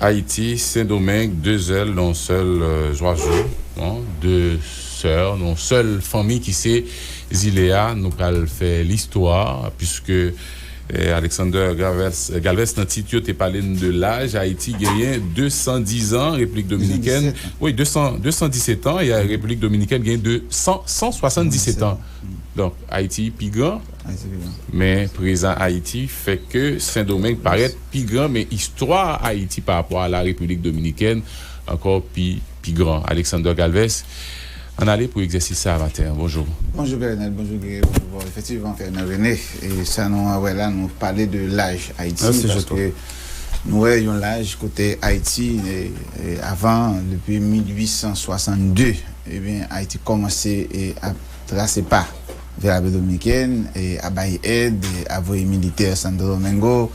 Ayiti, Sendomeng, de zèl nan yon sèl, euh, zwazo, hein, de sè nan yon sèl fanmi ki se zile a. Nou pral fè listwa, piske, eh, Alexander Galvez, Galvez nan tit yo te pale n de laj. Ayiti genyen de san diz an, Repiblik Dominikèn, wi, de san, de san disèt an, e Repiblik Dominikèn genyen de san, san swasanndisèt an. Donk, Ayiti pi gran, men prezan Ayiti fè ke Sendomeng parèt pi gran, men istwa Ayiti pa rapò a la Repiblik Dominikèn ankò pi, pi gran. Alexander Galvez, ann ale pou egzèsis sa a maten an. Bonjou. Bonjou, Pè Renel, bonjou, Guerrier, bonjou, Paul. Efektivman, Pè Renel René, e sa nou wè la, nou pale de laj Ayiti, paske nou wè yon laj kote Ayiti, e, e, avan, depi mil uit san swasann de, ebyen, Ayiti kòmanse, e, ap trase pa vè Repiblik Dominikèn, e, ap bay èd, e, ap voye militè Santo Domingo.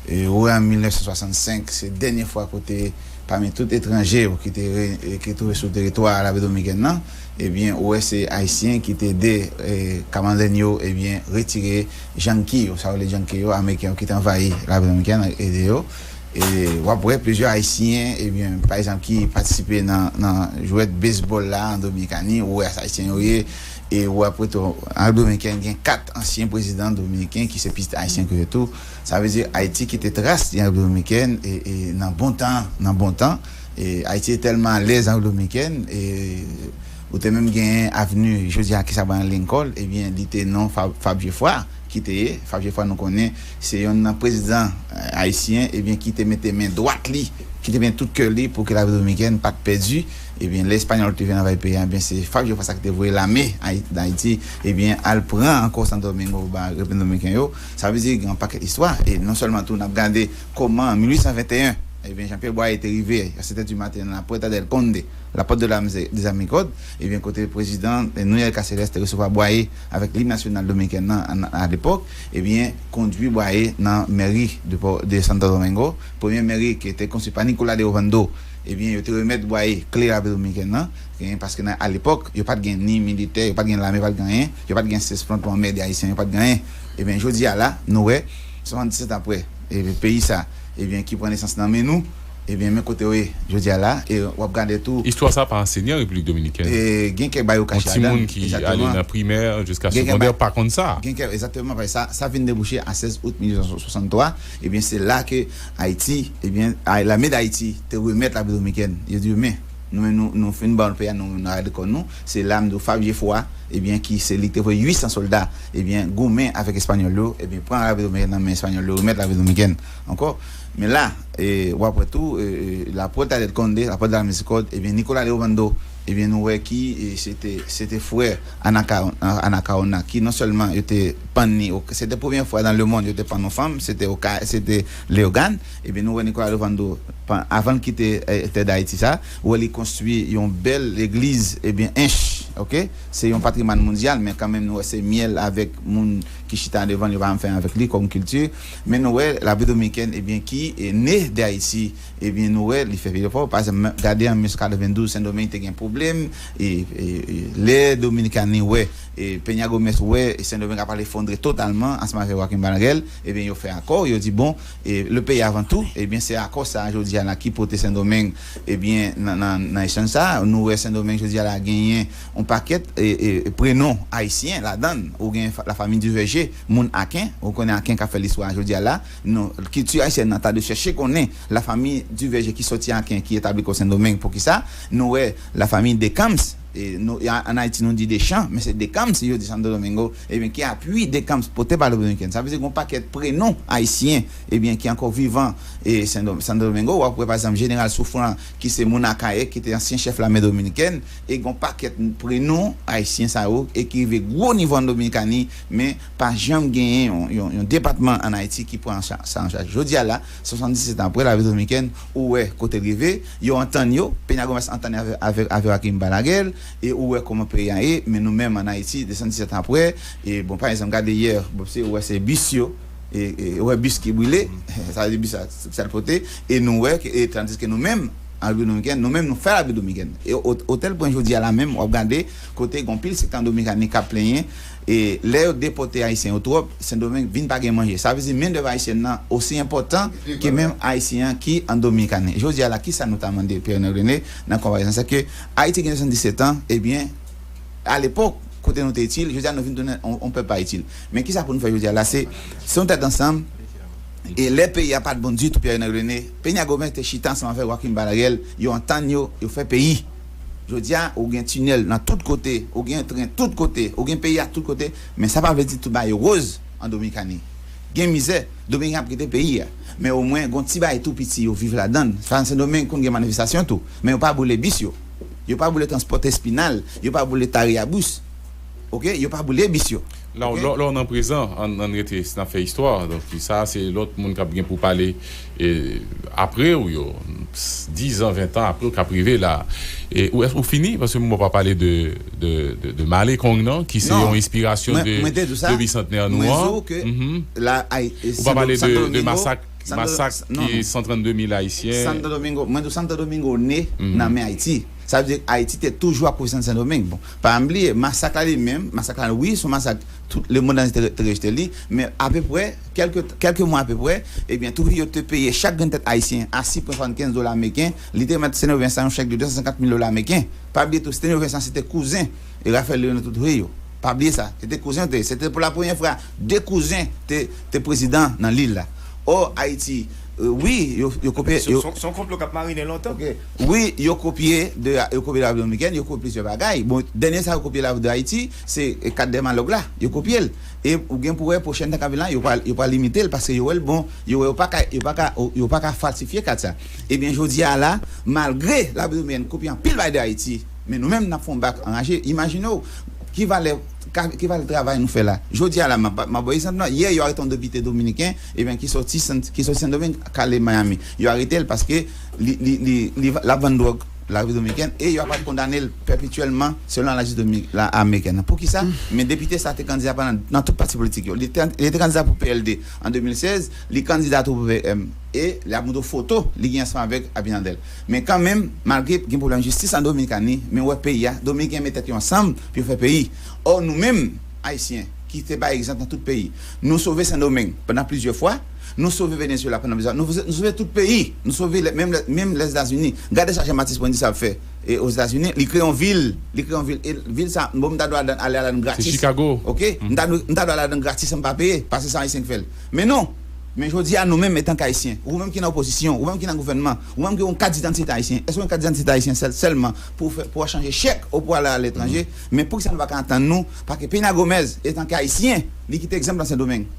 E, ou wè, an mil nèf san swasann senk, se dènye fwa kote, pami tout etranje yo ki te re-, e, ki twouve sou teritwa Repiblik Dominikèn nan, ebyen, ou wè, se Ayisyen ki te ede, e, Kamandeng yo, ebyen, retire Yankee yo, sa yo rele Yankee yo, Ameriken yo ki te anvayi Repiblik Dominikèn, ede yo. E w ap wè plizyè Ayisyen, ebyen, pa egzanp, ki patisipe nan, nan jwèt bezbòl la an Dominikani, ou wè Ayisyen yo ye, e w ap wè tou, an Dominikèn, gen kat ansyen prezidan dominiken ki se pitit Ayisyen ke yo tou. Sa vle di Ayiti kite tras nan Repiblik Dominikèn, e, e nan bon tan, nan bon tan. E Ayiti te tèlman alèz an Repiblik Dominikèn, e ou te menm genyen avni, jodi a, ki se Abraham Lincoln, ebyen, li te non Fab, Fab Geffroy, ki te ye. Fab Geffroy, nou konnen, se yonn nan prezidan, eh, ayisyen, ebyen, ki te mete men dwat li, ki te mete tout kè li pou ke Repiblik Dominikèn pa t pèdi. Ebyen, lè Espanyòl te vin anvayi peyi a, ebyen, se Fab Geffroy sa ki te voye lame Ayi-, Dayiti, ebyen, al pran ankò Santo Domingo ba Repiblik Dominiken yo. Sa vle di, gen yon pakèt istwa, e non sèlman tou, n ap gade kòman, an mil uit san venteyen, ebyen, Jean-Pierre Boyer te rive a sèt è di maten nan La Puerta del Conde, la Porte de la Mis-, des Amicos, ebyen, kote prezidan, eh, Nouriel Cacérès te resevwa Boyer avèk lim nasyonal dominikèn nan, an, a lepòk, ebyen, kondui Boyer nan mèri de Pò-, de Santo Domingo, premye mèri ki te konstwi pa Nicolas de Ovando, ebyen, yo te remèt Boyer kle Repiblik Dominikèn nan, gen, paske nan, a lepòk, yo pa t gen ni militè, yo pa t gen lame, yo pa t gen anyen, yo pa t gen sèz fwonton an mè de Ayisyen, yo pa t gen anyen. Ebyen, jodi a la, nou wè, swasanndisèt apre, e peyi sa, ebyen, ki pran nesans nan men nou, ebyen, men kote yo ye, jodi a la, e w ap gade tou. Istwa sa pa anseye an Repiblik Dominikèn. E gen kèk bagay yo kache ladan l. Yon timoun ki ale nan primè jiska segondè pa konn sa. Gen kèk, egzakteman, paske sa, sa vin debouche a sèz out mil uit san swasanntwa, ebyen, se la ke Ayiti, ebyen, a, lame Dayiti te remèt Repiblik Dominikèn. Yo di, men, nou menm, nou, nou fin ba w peyi a, nou, nou rale kò nou. Se la m di w Fab Geffroy, ebyen, ki se li ki te voye uit san sòlda, ebyen, goumen avèk Espanyòl yo, ebyen, pran Repiblik Dominikèn nan men Espanyòl yo, remèt Repiblik Dominikèn ankò. Men la, e, w ap wè tou, e, e, La Puerta del Conde, La Puerta de la Misericordia, ebyen, Nicolas de Ovando, Ebyen, nou wè ki e, se te, se te frè Anacaona, Anacaona, ki non sèlman yo te pann li, se te premye fwa nan lemonn yo te pann yon fanm, se te Oka, se te Leyogàn. Ebyen, nou wè Nicolas Levando, avan l kite tè Dayiti sa, ou wè li konstwi yon bèl legliz, ebyen, Ench, oke? Se yon patrimwàn mondyal, men kanmenm nou wè se myèl avèk moun ki chita devan l, yo pa janm fè anyen avèk li kòm kilti. Men nou wè Labrik Dominikèn, ebyen, ki e, ne Dayiti, ebyen, nou wè li fè pil efò. Pa egzanp, gade an mil nèf san katrevendouz, Sendomeng te gen pwoblèm, e, e, e, lè Dominikani wè, e, Peña Gómez wè, e, Sendomeng ap al efondre totalman, ansanm avèk Joaquín Balaguer, ebyen, yo fè akò, yo di, bon, e, le pays avant tout, ebyen, se akò sa a, jodi a la, ki pote Sendomeng, ebyen, nan, nan, nan echanj sa a, nou wè Sendomeng, jodi a la, genyen yon pakèt, e, e, prenon ayisyen ladan l, ou gen fa- la famille Duverger, moun Aken, ou konnen Aken k ap fè listwa a jodi a la, non, kilti ayisyèn nan ta dwe chèche konnen la famille Duverger ki soti Aken, ki etabli kò Sendomeng, poukisa, nou wè la famille Decamps, e, nou, a- ann Ayiti nou di Deschamps, men se Decamps, yo di Santo Domingo, ebyen, ki apui Decamps pote pa Repiblik Dominikèn. Sa vle di gen yon pakèt prenon ayisyen, ebyen, ki ankò vivan, e, Sen- Santo Domingo, w ap wè, pa egzanp, Jeneral Souffrant, ki se moun Akayè, ki te ansyen chèf lame dominikèn, e gen yon pakèt prenon ayisyen sa yo, e ki rive gwo nivo an Dominikani, men pa janm genyen yon, yon, yon depatman ann Ayiti ki pran sa, sa an chaj. Jodi a la, swasanndisèt an apre, Labrik Dominikèn, ou wè kote l rive, yo antann yo, Peña Gómez antann avè- avè- avèk Joaquín Balaguer, e ou wè kòman peyi a ye, men nou menm ann Ayiti, swasanndisèt an apre, e bon, pa egzanp, gade yè, bon, se, ou wè se bis yo, e, e ou wè bis ki brile, sa vle di bis sa, sa l pote, e nou wè, ke, e tandiske nou menm, an Repiblik Dominikèn, nou menm nou fè Labrik Dominikèn. E o- otèl pwen jodi a la menm, w ap gade kote gen pil sektè an Dominikani k ap plenyen, e lè yo depòte ayisyen yo twòp, Sendomeng vin pa gen manje. Sa vle di mendèv ayisyèn nan osi enpòtan ke menm ayisyen an ki an Dominikani. Jodi a la, kisa nou ta mande Pierre René nan konvalyans la, se ke Ayiti gen swasanndisèt an, ebyen, alepòk, kote nou te itil, jodi a nou vin tounen on, on pèp pa itil. Men kisa pou nou fè jodi a la, se, se yon tèt ansanm, e lè peyi a pa t bon ditou, Pierre Henry René, Peña Gómez te chita ansanm avèk Joaquín Balaguer, yo antann yo, yo fè peyi. Jodi a, ou gen tinèl nan tout kote, ou gen tren tout kote, ou gen peyi a tout kote, men sa pa vle di tout bagay yo woz an Dominikani. Gen mizè, Dominiken ap kite peyi a. Men omwen, gen yon ti bagay tou piti yo viv ladan l. Sendomeng konn gen manifestasyon tou, men yo pa boule bis yo. Yo pa boule transpòt Espinal, yo pa boule Tariyabous. Oke, yo pa boule bis yo. La, lè w nan prezan, ann rete, n ap fè istwa. Donk, sa, se lòt moun k ap gen pou pale apre w yo. Dis an, ven tan apre w k ap rive la. E ou, èske ou fini? Paske mwen pa pale de, de, de, de Malekong, non, ki se yon enspirasyon de, de bisantnè nou an. Ou pa pale de, de masak, masak ki san trannde mil Ayisyen. Santo Domingo, mwen di w Santo Domingo ne nan men Ayiti. Sa vle di Ayiti te toujou ap kouvri Santo Domingo. Bon, pa bliye, masak la li menm, masak la, wi, se yon masak tout lemonn antye te, te rejte li, men apeprè, kèlke, kèlke mwa apeprè, ebyen, Trujillo te peye chak grenn tèt ayisyen a sis pwen swasannkenz dola ameriken, li te remèt Sendomeng sa yon chèk de de san senkant mil dola ameriken. Pa bliye tou, Sendomeng sa se te kouzen e Rafael Leon Trujillo. Pa bliye sa, se te kouzen yo te ye. Se te pou la premyè fwa de kouzen te, te prezidan nan lil la. Ò, Ayiti, wi, yo, yo kopye. Se yon konplo k ap marinen lontan. Wi, yo kopye de, yo kopye de Repiblik Dominikèn, yo kopye plizyè bagay. Bon, dènye sa yo kopye la de Ayiti, se Carte des Malog la, yo kopye l. E ou gen pou wè pwochèn tan k ap vin la, yo pral, yo pral imite l, paske yo wè l bon, yo wè yo pa ka, yo pa ka, yo pa ka falsifye kat sa. Ebyen, jodi a la, malgre Repiblik Dominikèn kopye anpil bagay de Ayiti, men nou menm n ap fè yon bak anraje. Imajine w, ki valè, ki valè travay nou fè la? Jodi a la, m ap, m ap ba w egzanp nan, yè yo arete yon depite dominiken, ebyen, ki soti Sen, ki soti Sendomeng, k ale Miami. Yo arete l paske li, li, li, li, l ap vann dwòg Repiblik Dominikèn e yo ap kondane l pèpetyèlman selon lajistis amerikèn nan. Poukisa? Men depite sa te kandida pandan, nan tout pati politik yo. Li te, li te kandida pou P L D an de mil sèz, li kandida tou pou P M e li ap montre w foto li gen ansanm avèk Abinader. Men kanmenm, malgre gen pwoblèm jistis an Dominikani, men w wè peyi a, Dominiken met tèt yo ansanm pou yo fè peyi. Ò, nou menm, Ayisyen, ki te bay egzanp nan tout peyi, nou sove Sendomeng pandan plizyè fwa, nou sove Venezuela pandan plizyè fwa, nou, nou sove tout peyi, nou sove lè, menm, menm Lèzetazini. Gade sa Jean Baptiste Poindexter ap fè e Ozetazini, li kreye yon vil, li kreye yon vil, e vil sa, bon, m ta dwe ale ladan gratis. Se Chicago. Oke? M ta dwe, m ta dwe ale ladan gratis, san m pa peye, paske se Ayisyen ki fè l. Men non, Men jodi a, nou menm, antanke Ayisyen, ou menm ki nan opozisyon, ou menm ki nan gouvènman, ou menm ki gen yon kat didantite ayisyen, èske w gen kat didantite ayisyen sèl, sèlman pou w fè, pou w al chanje chèk ou pou w al aletranje? Men poukisa nou pa ka antann nou? Paske Peña Gómez, antanke Ayisyen, li kite egzanp nan Sendomeng.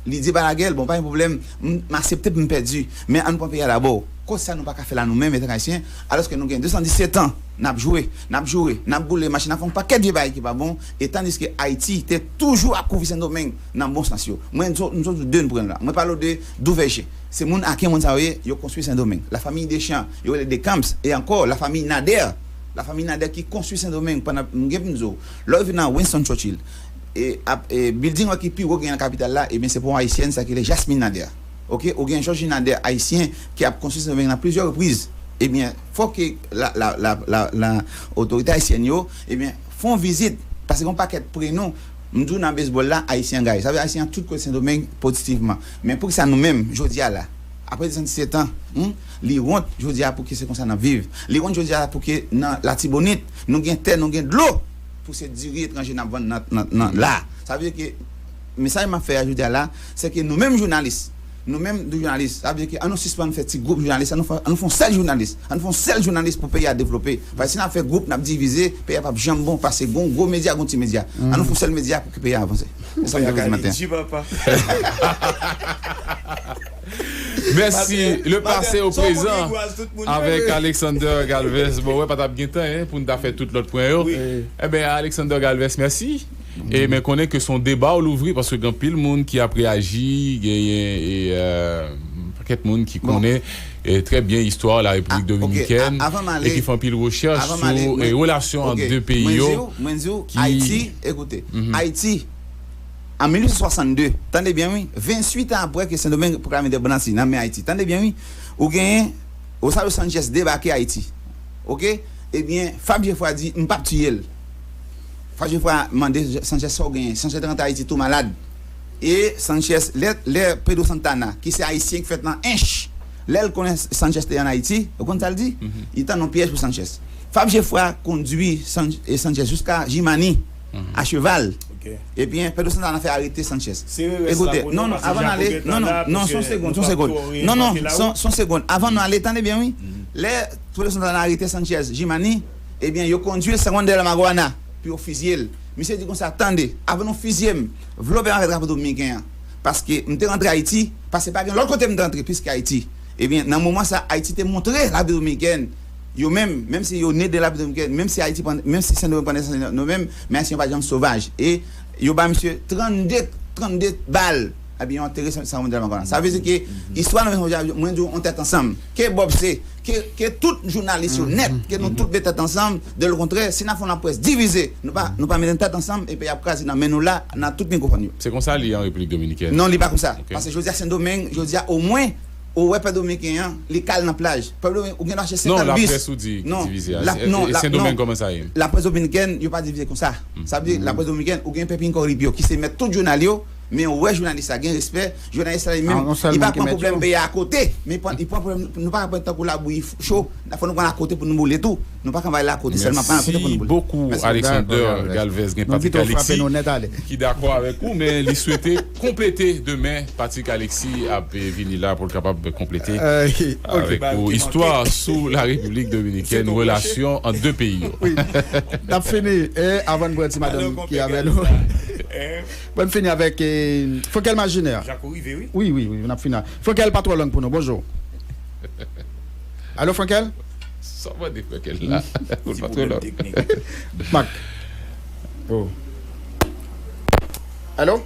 Li di ba lagè l, bon, pa gen pwoblèm, m, m aksepte pou m pèdi, men ann pran peyi a dabò. Kote sa nou pa ka fè la nou menm, etan Ayisyen, alòske nou gen de san disèt an, n ap jwe, n ap joure, n ap boule machin, n ap fè yon pakèt vye bagay ki pa bon, e tandiske Ayiti te toujou ap kouvri Sendomeng nan bon sans yo. Mwen, m sot, m sot de n pran la. Mwen pale w de Douvèje. Se moun Aken, moun sa yo ye, yo konstwi Sendomeng. La famille Deschamps, yo rele Decamps, e ankò, la famille Nader. La famille Nader ki konstwi Sendomeng pandan, m gen pou m di w, lè w rive nan Winston Churchill, e, ap, e, building an ki pi wo gen nan kapital la, ebyen, se pou yon Ayisyèn, sa ki rele Jasmine Nader. Oke, ou gen Georgine Nader, Ayisyen, ki ap konstwi Sendomeng nan plizyè repriz. Ebyen, fòk ke la, la, la, la, la otorite ayisyèn yo, ebyen, fè yon vizit, paske gen yon pakèt prenon, m di w nan bezbòl la, Ayisyen gaye. Sa vle Ayisyen an tout kote Sendomeng pozitivman. Men poukisa nou menm, jodi a la, apre de san disèt an, hmm, li wont jodi a pou ke se konsa n ap viv. Li wont jodi a pou ke nan Latibonit, nou gen tè, nou gen dlo, pou se diri etranje n ap vann nan, nan, nan la. Sa vle ke mesaj m ap fè a jodi a la, se ke nou menm jounalis, nou menm de jounalis, sa vle ke ann nou sispann fè ti gwoup jounalis, ann nou fè, ann nou fè yon sèl jounalis, ann nou fè yon sèl jounalis pou peyi a devlope. Paske si n ap fè gwoup, n ap divize, peyi a p ap janm bon, paske gon gwo medya, gon ti medya. Ann nou fè yon sèl medya pou ke peyi a avanse. Se sa m te vle di maten an. Mèsi. Le passé au présent avèk Alexander Galvez. Bon, wè, pa t ap gen tan, hein, pou n ta fè tout lòt pwen yo. Eben, Alexander Galvez, mèsi. E men konnen ke se yon deba w louvri, paske gen anpil moun ki ap reyaji, genyen, e, euh, pakèt moun ki konnen, e, trè byen istwa la Repiblik Dominikèn, e ki fè anpil rechèch sou, e, relasyon ant de peyi yo. Mwen di w, Ayiti, ekoute, Ayiti, an mil uit san swasann de, tande byen wi, venntuit an apre ke Sendomeng pwoklame endepandans li nan men Ayiti, tande byen wi, ou genyen Rosario Sanchez debake Ayiti. Oke? Ebyen, Fab Geffroy di, m p ap tiye l. Fab Geffroy mande Sanchez sa w genyen. Sanchez te rantre Ayiti tou malad. E Sanchez, lè, lè Pedro Santana, ki se Ayisyen ki fèt nan Ench, lè l konnen Sanchez te ann Ayiti, ou konn sa l di? Li tann yon pyèj pou Sanchez. Fab Geffroy kondui San, e Sanchez jiska Jimani, a cheval. Ebyen, Pedro Santana fè arete Sanchez. Ekoute, non, non, avan n ale, non, non, non, se yon segonn, se yon segonn. Non, non, se yon segonn. Avan nou ale, tande byen, wi. Lè Pedro Santana arete Sanchez Jimani, ebyen, yo kondui l San Juan de la Maguana pou yo fizye l. Misye di konsa, tande, avan nou fizye m, vlope m avèk drapo dominiken an. Paske m te rantre Ayiti, paske pa gen lòt kote m te rantre plis ke Ayiti. Ebyen, nan moman sa, Ayiti te montre Repiblik Dominikèn, yo menm, menm si yo ne de Repiblik Dominikèn, menm si Ayiti pran, menm si Sendomeng pran nesans nan nou menm, men Ayisyen yo pa t janm sovaj. E yo ba misye trannde, trannde bal. Ebyen, yo antere San, San Juan de la Maguana. Sa vle di ke istwa nou menm, mwen di w, yon tèt ansanm. Ke Bob se, ke, ke tout jounalis yo nèt, ke nou tout met tèt ansanm. De le kontrè, si n ap fè yon laprès divize, nou pa, nou pa mete tèt ansanm, e peyi a ap kraze nan men nou la, nan tout mikwofòn yo. Se konsa li ye an Repiblik Dominikèn. Non, li pa konsa. Paske jodi a Sendomeng, jodi a omwen, ou wè pèp dominiken an, li kal nan plaj. Pèp dominiken, ou gen dwa achte senkant bis. Non, laprès ou di ki divize a. E Sendomeng kòman sa ye? Laprès dominikèn, yo pa divize konsa. Sa vle di, laprès dominikèn, ou gen Pepin Cory Pio, ki se mèt tout jounal yo, men ou wè jounalis la gen respè, jounalis la li menm, li pa pran pwoblèm peyi a akote, men li pran, li pran pwoblèm, nou pa ka pran tankou labouyi cho, fò nou pran akote pou nou boule tou. Nou pa ka bay l akote sèlman, pa nan kote pou nou boule. Mèsi bokou, Alexander Galvez. Gen Patrick Alexis ki dakò avèk ou, men li swete konplete demen. Patrick Alexis ap vini la pou l kapab konplete avèk ou istwa sou la Repiblik Dominikèn, relasyon ant de peyi yo. N ap fini, e avan n pran ti madanm ki avè nou, pou n fini avèk Frankel Majinè. Wi, wi, wi, n ap fini. Frankel, pa twò long pou nou. Bonjou. Alo, Frankel? Sa w mande Frankel la? Pou l pa twò long. Mak. Oh. Alo?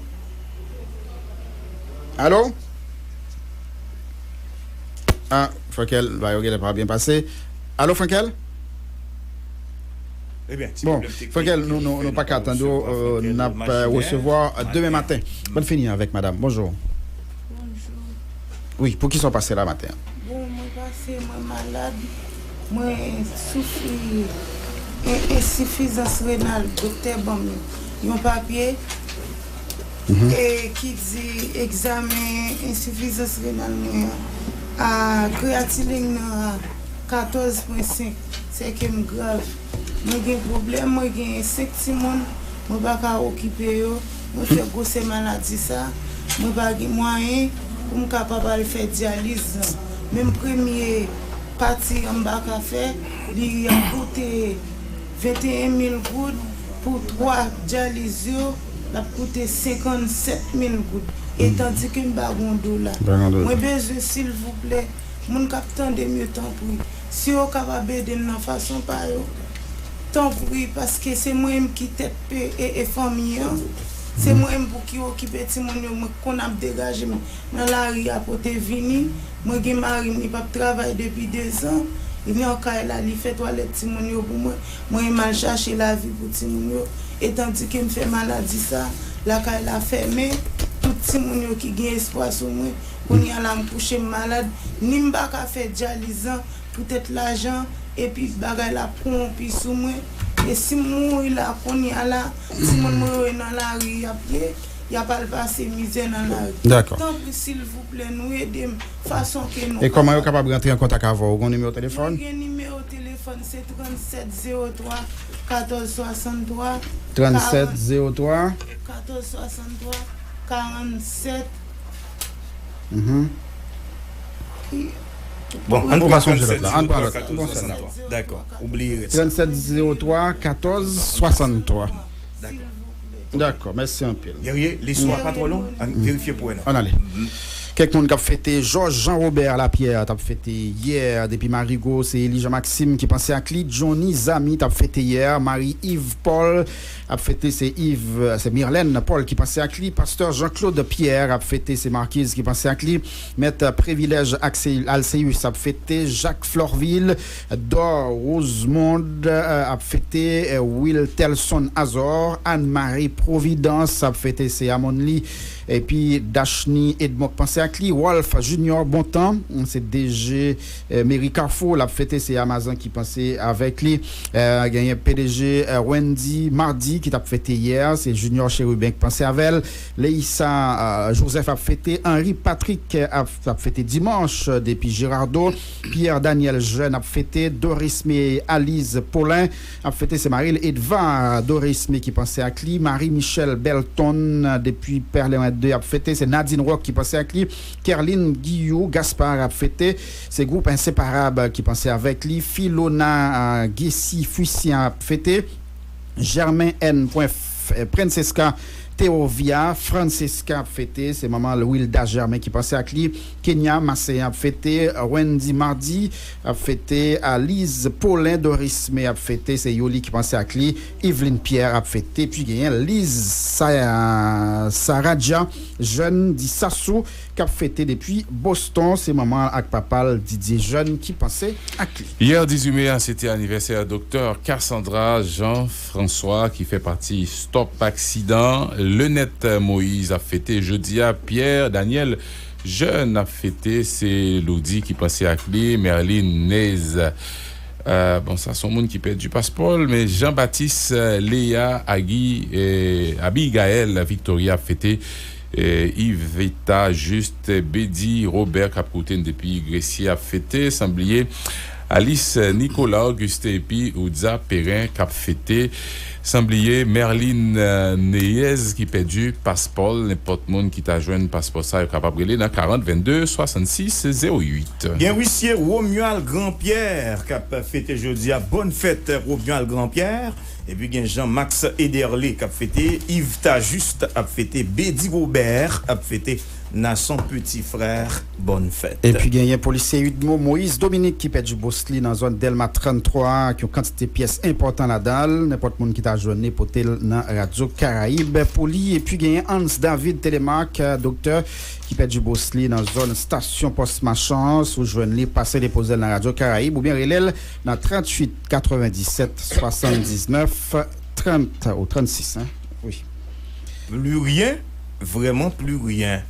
Alo? Ah, Frankel, va yo genlè pa byen pase. Alo, Frankel? Bon, Frankel, nou, nou, nou pa ka tande w, n ap resevwa demen maten. Ban n fini avèk madanm. Bonjou. Bonjou. Wi, poukisa w pase la maten an? Bon, mwen pase, mwen malad. Mwen soufri en, ensifizans renal. Doktè ban m yon papye e ki di egzamen ensifizans renal mwen an, a, kreyatilin nan a katòz pwen senk. Sèke m grav. Mwen gen pwoblèm, mwen gen senk timoun, mwen pa ka okipe yo, mwen fè gwosè maladi sa, mwen pa gen mwayen pou m kapab al fè dyaliz lan. Menm premye pati an m pa ka fè, li ap koute venteyen mil goud, pou twa dyaliz yo, l ap koute senkannsèt mil goud. E tandike m pa gen yon dola. Mwen bezwen, silvouplè, moun k ap tande m yo, tanpri, si yo kapab ede m nan fason pa yo, tanpri, paske se mwen menm ki tèt pe e, e fanmi an. Se mwen menm pou ki okipe timoun yo, mwen konn ap degaje m nan lari a pote vini. Mwen gen mari m, li p ap travay depi dezan. Li nan kay la, li fè twalèt timoun yo pou mwen. Mwen menm al chache lavi pou timoun yo. E tandike m fè maladi sa, lakay la fèmen, tout timoun yo ki gen espwa sou mwen. Kounye a la, m kouche, m malad, ni m pa ka fè dyaliz lan poutèt lajan, epi bagay la pwonpi sou mwen. E si m mouri la, kounye a la, timoun mwen yo nan lari y ap ye, y ap al pase mizè nan lari. Dakò. Tanpri, silvouplè, nou ede m fason ke nou kapab. E kòman yo kapab rantre an kontak avè w? Ou gen yon nimewo telefòn? Mwen gen nimewo telefòn, se trannsèt zewo twa katòz swasanntwa. Trannsèt zewo twa. Katòz swasanntwa, karannsèt. Mhm. Bon, ann pran trannsèt zewo twa katòz swasanntwa. Dakò, ou bliye rès la. Trannsèt zewo twa katòz swasanntwa. Dakò. Dakò, mèsi anpil. Guerrier, listwa pa twò long, ann verifye pou wè non. Ann ale. Kèk moun k ap fete, Jòj Jean Robert Lapierre t ap fete yè, depi Marigo, se Eli Jean Maxime ki panse ak li, Johnny Zami t ap fete yè, Marie Yves Paul ap fete, se Yves, se Myrlène Paul ki panse ak li, Pastè Jean Claude Pierre ap fete, se Marquise ki panse ak li, Mèt Privilège Alcéus ap fete, Jacques Florvil, Dor Rosemond, euh, ap fete, euh, Wiltelson Azor, Anne Marie Providence ap fete, se Amon li, epi Dachny Edmond k panse ak li, Wolf Junior Bontan, se D G, euh, Meri Kafou, l ap fete, se Amazan ki panse avèk li, euh, genyen P D G, euh, Wendy Mardi ki t ap fete yè, se Junior Chérubin k panse avè l, Leïssa, euh, Joseph ap fete, Henri Patrick ap, ap fete dimanch, euh, depi Gerardo, Pierre Daniel Jeune ap fete, Doris May, Alice Paulin ap fete, se mari l Edva, Doris May ki panse ak li, Marie Michelle Belton, euh, depi Perlin de ap fete, se Nadine Rock ki panse ak li, Kerline Guillou Gaspard ap fete, se gwoup Inséparable ki panse avèk li, Filona, euh, Gessy Fusian ap fete, Germain N. Francesca Teovia, Francesca ap fete, se manman l Wilda Germain ki panse ak li, Kenya Masseyan ap fete, Wendy Mardi ap fete, Alice Paulin, Doris May ap fete, se Yoli ki panse ak li, Yveline Pierre ap fete, epi genyen Liz Sa-, Saradja, jèn di Sasou, k ap fete depi Boston, se manman ak papa l Didier Jeune ki panse ak li. Yè dizuit me a, se te anivèsè Doktè Cassandra Jean François ki fè pati Stop Aksidan. Lenèt Moïse ap fete jodi a, Pierre Daniel Jeune ap fete, se Loudy ki panse ak li, Merlin Nez. Euh, bon, sa se yon moun ki pèdi paspò l, men Jean Baptiste, euh, Léa, Agi, euh, Abigaël, Victoria ap fete, euh, Yvita, Juste, Bedi, Robert k ap koute n depi Gresye ap fete, san bliye Alice, Nicolas, Auguste epi Oudza Perrin k ap fete, san bliye Merlin, euh, Neyez ki pèdi paspò l. Nenpòt moun ki ta jwenn paspò sa yo kapab rele nan karant vennde swasannsis zewo uit. Gen Wisye Romuald Grandpierre k ap fete jodi a. Bòn fèt, Romuald Grandpierre. Epi gen Jean Max Ederlé k ap fete, Yves Tajuste ap fete, Bedi Robert ap fete, Nason Petit Frère, bòn fèt. Epi genyen polisye Udmo Moïse Dominique ki pèdi bous li nan zòn Dèlma tranntwa, ak yon kantite pyès enpòtan ladan l. Nenpòt moun ki ta jwenn li, pote l nan Radyo Karayib pou li. Epi genyen Hans David Telemark, doktè, ki pèdi bous li nan zòn Stasyon Pòs Machan. Si w jwenn li, pase depoze l nan Radyo Karayib oubyen rele l nan tranntuit katrevenndisèt swasanndiznèf trant ou trannsis, hein? Wi. Plus rien, vraiment plus rien,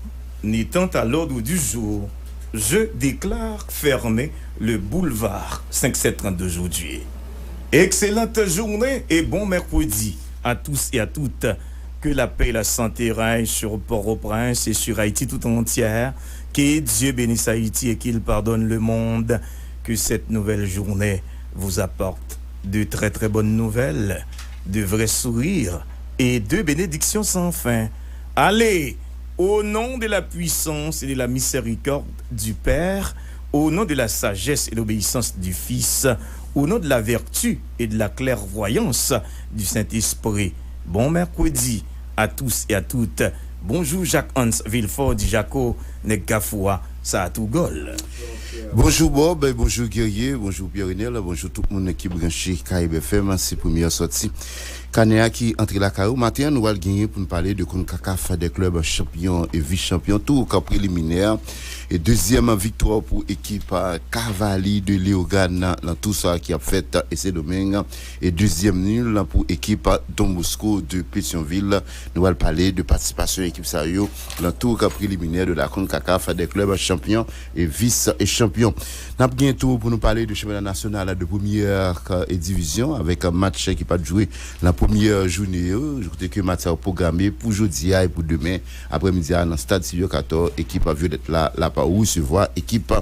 n'étant à l'ordre du jour, je déclare fermé le boulevard cinq sept trente d'aujourd'hui. Excellente journée et bon mercredi à tous et à toutes. Que la paix et la santé règnent sur Port-au-Prince et sur Haïti tout entière. Que Dieu bénisse Haïti et qu'il pardonne le monde. Que cette nouvelle journée vous apporte de très très bonnes nouvelles, de vrais sourires et de bénédictions sans fin. Allez, au nom de la puissance et de la miséricorde du Père, au nom de la sagesse et l'obéissance du Fils, au nom de la vertu et de la clairvoyance du Saint-Esprit. Bon mercredi à tous et à toutes. Bonjou Jacques Hans Vilfort, Dijako, nèg Kafou a, sa a tou gòl. Bonjou Bob, bonjou Guerrier, bonjou Pierre Renel, bonjou tout moun ki branche Caraïbes F M. Se premyè sòti kanè a ki antre lakay ou. Maten an, nou al genyen pou n pale de CONCACAF, de klèb chanpyon e vis chanpyon, tou ka preliminè. E dezyèm viktwa pou ekip Cavaliers de Léogâne nan tou sa ki ap fèt e Sendomeng. E dezyèm nil pou ekip Don Bosco de Petyonvil. Nou al pale de patisipasyon ekip sa yo nan tou ka preliminè de la CONCACAF, de klèb chanpyon e vis e chanpyon. N ap gen tou pou nou pale de chanpyona nasyonal de premyè e divizyon avèk match ki pa t jwe nan premyè jounen yo. Kote ke match sa yo pwograme pou jodi a e pou demen aprèmidi a nan stad Sylvio Cator, ekip Violette la, la pa resevwa ekip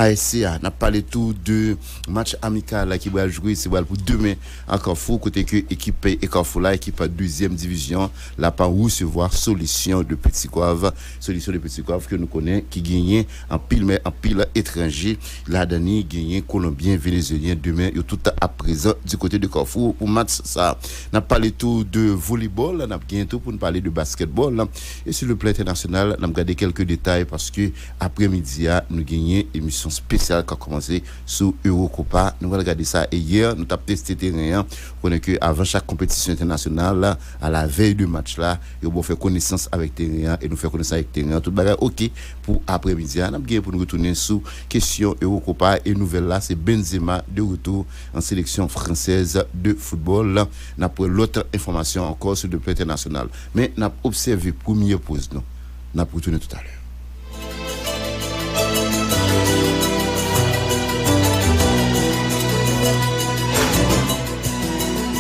A S C A. N ap pale tou de match amikal ki pral jwe, se pral pou demen an Kafou, kote ke ekip e Kafou la, ekip dezyèm divizyon, la pa resevwa Solution de Petit Goâve. Solution de Petit Goâve ke nou konnen ki genyen anpil men anpil etranje ladan li, genyen Kolonbyen, Venezyelyen, demen yo tout ap prezan di kote de Kafou pou match sa. N ap pale tou de volleyball, n ap genyen tou pou n pale de basketball. E sou le plan entènasyonal, n ap gade kèlke detay paske aprèmidi a, nou genyen emisyon espesyal k ap kòmanse sou Eurocopa. Nou pral gade sa. E yè, nou t ap teste teren an. Ou konnen ke avan chak konpetisyon entènasyonal, a la vèy de match la, yo bon fè konesans avèk teren an e nou fè konesans avèk teren an. Tout bagay oke pou aprèmidi a. N ap gen pou nou retounen sou kesyon Eurocopa e nouvèl la, se Benzema de retour an seleksyon fransèz de foutbòl. N ap pran lòt enfòmasyon ankò sou le plan entènasyonal. Men n ap obsève premyè poz nou. N ap retounen toutalè.